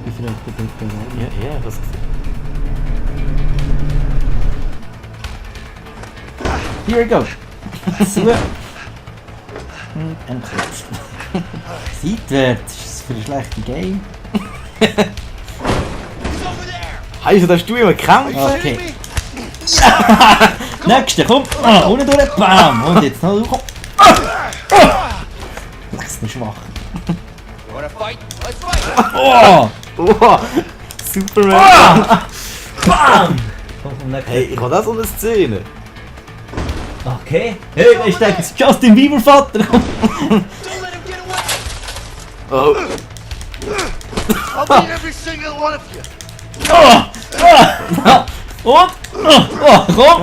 bin vielleicht der Baron. Ja, was ist Here we go. So. Und entklopft. Seitwärts ist es für ein schlechtes Game. Heißt, dass du immer kämpfst? Okay. Nächste, komm! Ohne durch, bam! Und jetzt noch, komm! Lass mich schwach. You wanna fight? Let's fight! Oh! Oh! Superman! Bam! Hey, ich habe auch so eine Szene. Okay. Hey, ich denke, es ist Justin Bieber Vater. Oh! I'll beat every single one of you! Oh! Und? Komm!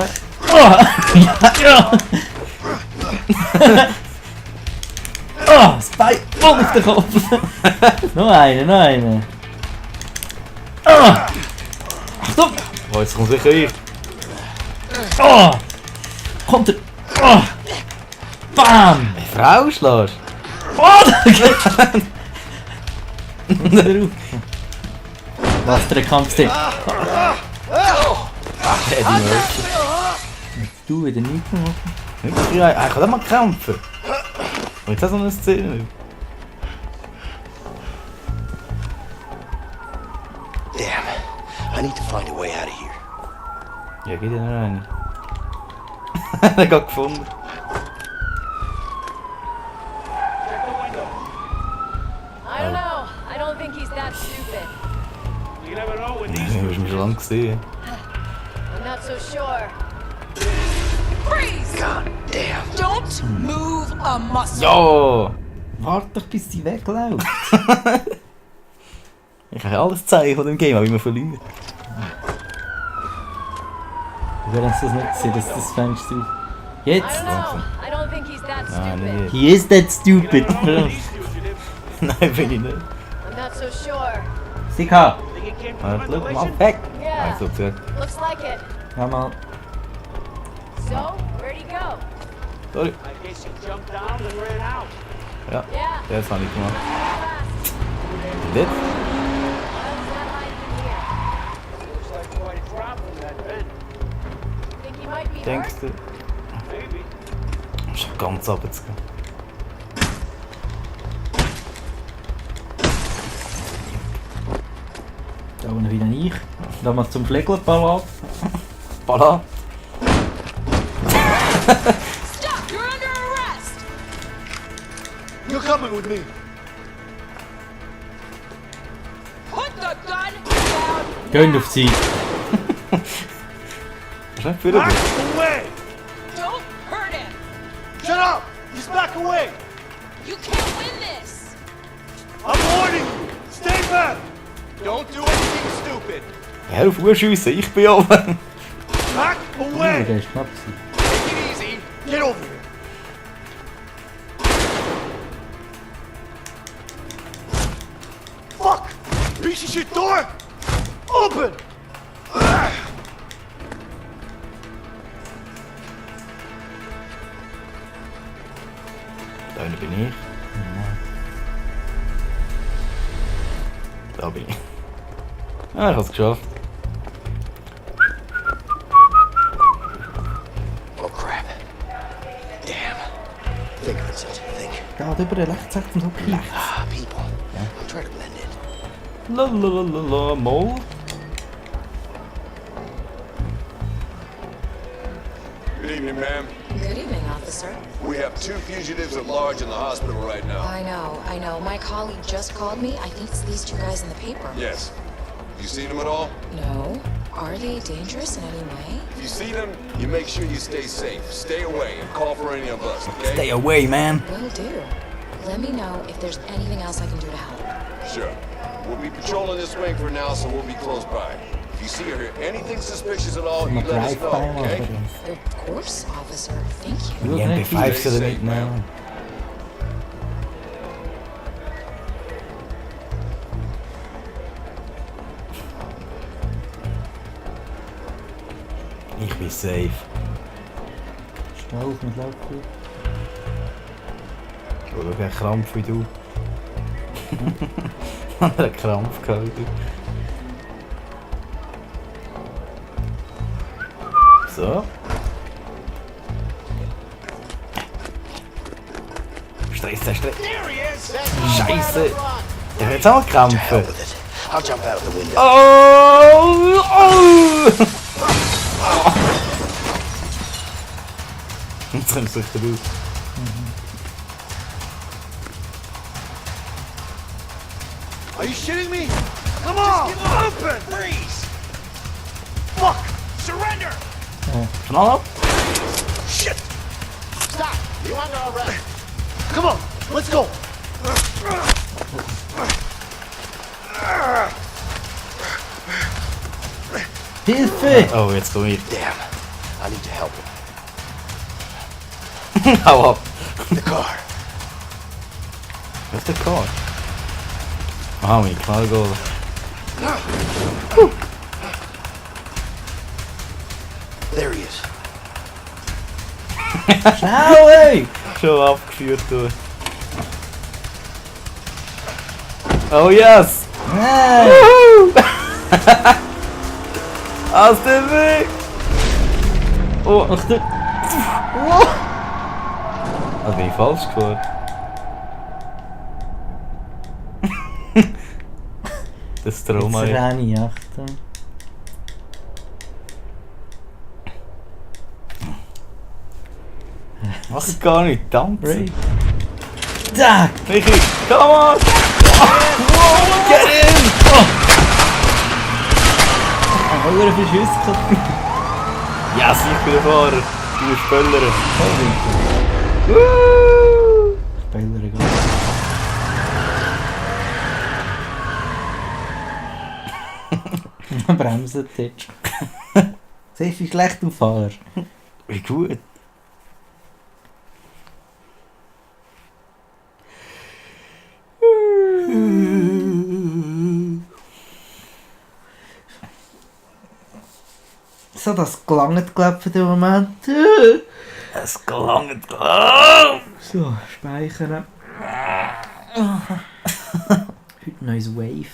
Das Bein voll auf den Kopf! Noch eine! Achtung! Oh, jetzt kommt sicher ich. Kommt er! Bam! Eine Frau schlägst? Was der Kampfstil? Du wieder nicht machen. Ich kann auch mal kämpfen. Und jetzt hast du so eine Szene. Damn. I need to find a way out of here. Ja, geht ja noch rein. Er hat gefunden. I don't know. I don't think he's that stupid. You never know when Du hast mich schon lange gesehen. I'm not so sure. Freeze! God damn. Don't move a muscle. Ja! Warte doch, bis sie wegläuft. Ich kann alles zeigen von dem Game, aber immer verlieren. Wir werden es nicht sehen, dass das Fenster auf. Jetzt! I don't think he's that Nein, stupid. nicht. He is that stupid. Nein, bin ich nicht. I'm not so sure. Sika! Schau mal weg! Yeah. Also, gesagt. Looks like it. Ja mal. So, where'd he go? Sorry. I guess you jumped down and ran out. Ja, Yeah. das habe ich gemacht. Fast. Und jetzt? Why was that hiding in here? Looks like quite a drop from that vent. Think he might be hurt? Denkst du? ganz runterzugehen. Da unten wieder ich. Da mal zum Flegelpalat. Palat. Stop! You're under arrest! You're coming with me. Put the gun down! Gehen auf die Seite. Was ist nicht für dich? Back away! Don't hurt him! Shut up! Just back away! You can't win this! I'm warning you! Stay back! Don't do anything stupid! Hör auf schiessen, ich bin oben. Back away! Der ist knapp gewesen. Take it easy! Get over here! Fuck! Piece of shit door! Open! Da unten bin ich. Da bin ich. Ah, ich hab's geschafft. Oh crap. Damn. Think of it, such a thing. Geht über den Rechtsseite und hopp rechts. Ah, people. I'll try to blend in. Lalalala, Mol. Good evening, ma'am. Good evening, officer. We have 2 fugitives at large in the hospital right now. I know. My colleague just called me. I think it's these 2 guys in the paper. Yes. You seen them at all? No. Are they dangerous in any way? If you see them, you make sure you stay safe. Stay away and call for any of us, okay? Stay away, man. Will do. Let me know if there's anything else I can do to help. Sure. We'll be patrolling this wing for now, so we'll be close by. If you see or hear anything suspicious at all, you let us know, okay? Of course, officer. Thank you. Die MP5 sollen mitnehmen. Ich bin safe. Schnell auf mit Laufgut. Oh, schau, ein Krampf wie du. Hat einen Krampf gehabt wie du. So. Stress. Scheiße. Der will jetzt auch krampfen. I'll jump out of the window. Oh! Jetzt kommt es richtig raus. Are you shitting me? Come on! Open! Freeze! Fuck! Surrender! Schnell ab! Shit! Stop! You under arrest! Come on! Let's go! Hilfe! Oh, jetzt komm ich. Damn. I need to help him. Hau ab! The car. Was ist der Car? Aha, mein Knallgoal. There he is. Schnell, ey! Schon abgeführt, du. Oh yes! Nein! Aus dem Weg! Oh, Achtung! Da bin ich falsch gefahren. Das Trauma. Jetzt renne ich, Achtung. Mach ich gar nicht, tanzen. Da! Michi, come on! Get in! Oder verschüsselt. Yes, ich bin der Fahrer. Du bist Spöllere. Spöllere, gut. Bremsen jetzt. Siehst du, wie schlecht du fährst? Wie gut. So, das gelangt, glaube ich, für den Moment. Es gelangt. So, speichern. Heute neues Wave.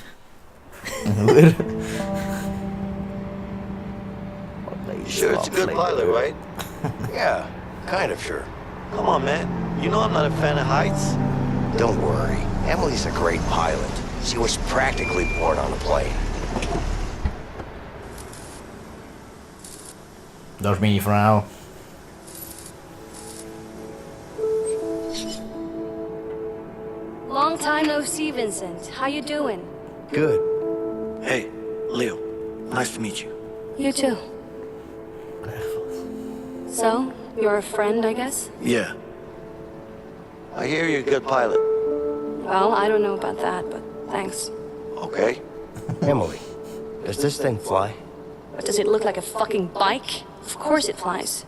You sure it's a good pilot, right? Yeah, kind of sure. Come on, man. You know I'm not a fan of heights. Don't worry. Emily's a great pilot. She was practically born on a plane. Dat is mijn vrouw. Long time no see, Vincent. How you doing? Good. Hey, Leo. Nice to meet you. You too. So, you're a friend, I guess? Yeah. I hear you're a good pilot. Well, I don't know about that, but thanks. Okay. Emily, does this thing fly? But does it look like a fucking bike? Of course it flies.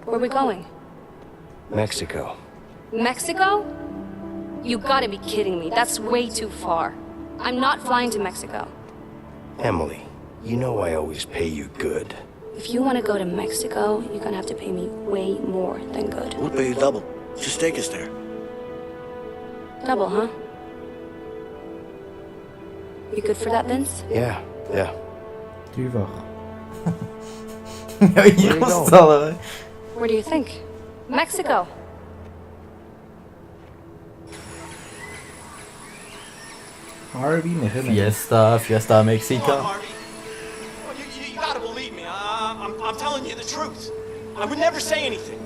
Where are we going? Mexico. Mexico? You gotta be kidding me. That's way too far. I'm not flying to Mexico. Emily, you know I always pay you good. If you want to go to Mexico, you're gonna have to pay me way more than good. We'll pay you double. Just take us there. Double, huh? You good for that, Vince? Yeah. Drievach. Ja, hier was het al, hè. Where do you think? Mexico. Harvey, Fiesta, Mexico. You gotta believe me. I'm telling you the truth. I would never say anything.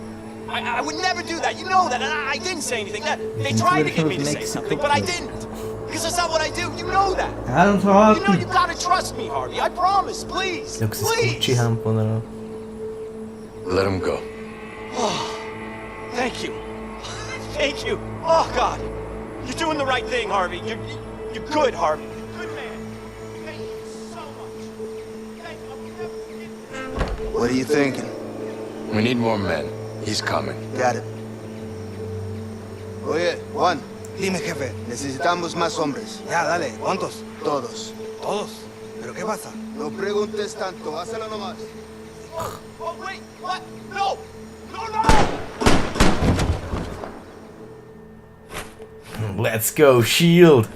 I would never do that. You know that. And I didn't say anything. They tried to get me to say something, but I didn't. Because that's not what I do. You know that. You know you gotta trust me, Harvey. I promise. Please. Please. Let him go. Oh, thank you. Thank you. Oh, God. You're doing the right thing, Harvey. You're good, Harvey. You're good man. Thank you so much. Thank you. I'll never forget you. What are you thinking? We need more men. He's coming. Got it. Oye, Juan. Dime, jefe. Necesitamos más hombres. Ya, dale. ¿Cuántos? Todos. ¿Todos? ¿Pero qué pasa? No preguntes tanto. Hazlo nomás. Oh, wait. What? No. No. Let's go, shield.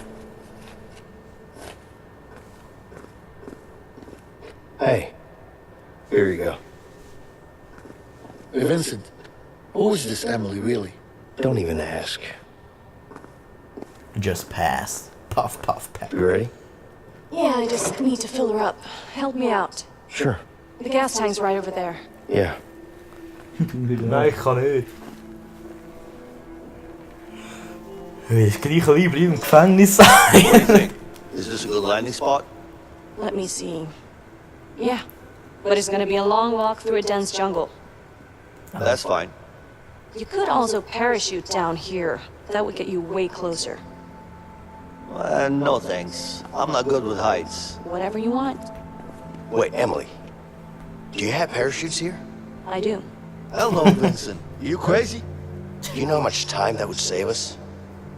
Hey. Here you go. Hey, Vincent. Who is this Emily, really? Don't even ask. Just pass. Puff, puff, pass. You ready? Yeah, I just need to fill her up. Help me out. Sure. The gas tank's right over there. Yeah. Nee, ik ga niet. Ik krijg liever in het gevangenis zijn. Is this a good landing spot? Let me see. Yeah, but it's gonna be a long walk through a dense jungle. That's fine. You could also parachute down here. That would get you way closer. No thanks. I'm not good with heights. Whatever you want. Wait, Emily. Do you have parachutes here? I do. Hell no, Vincent. You crazy? Do you know how much time that would save us?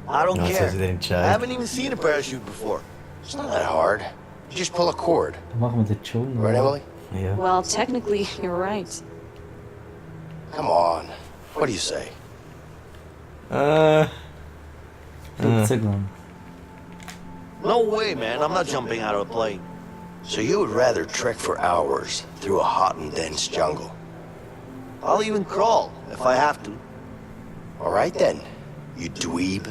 I don't No, care. ze erin I haven't even seen a parachute before. It's not that hard. You just pull a cord. Dan mag met de tune. Right, Emily? Ja. Well, technically, you're right. Come on. What do you say? No way, man. I'm not jumping out of a plane. So you would rather trek for hours through a hot and dense jungle? I'll even crawl if I have to. All right then, you dweeb.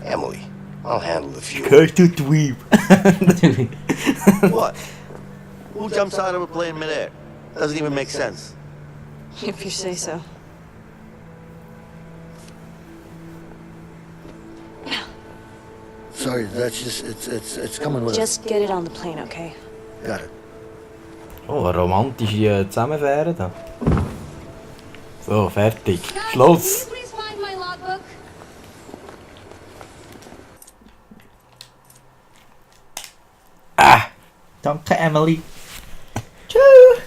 Emily, I'll handle the fuel. Kijk de dweeb. What? Who jumps out of a plane midair? Doesn't even make sense. If you say so. Sorry, that's just, it's coming with Just get it on the plane, okay? us. Got it. Oh, een romantische samenvaren dan. Zo, fertig. Schluss. Please find my logbook. Danke, Emily. Tschüss.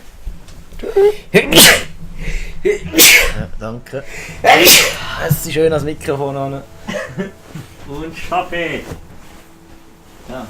Ja, danke. Es ist schön als Mikrofon an. Und Kaffee. Ja.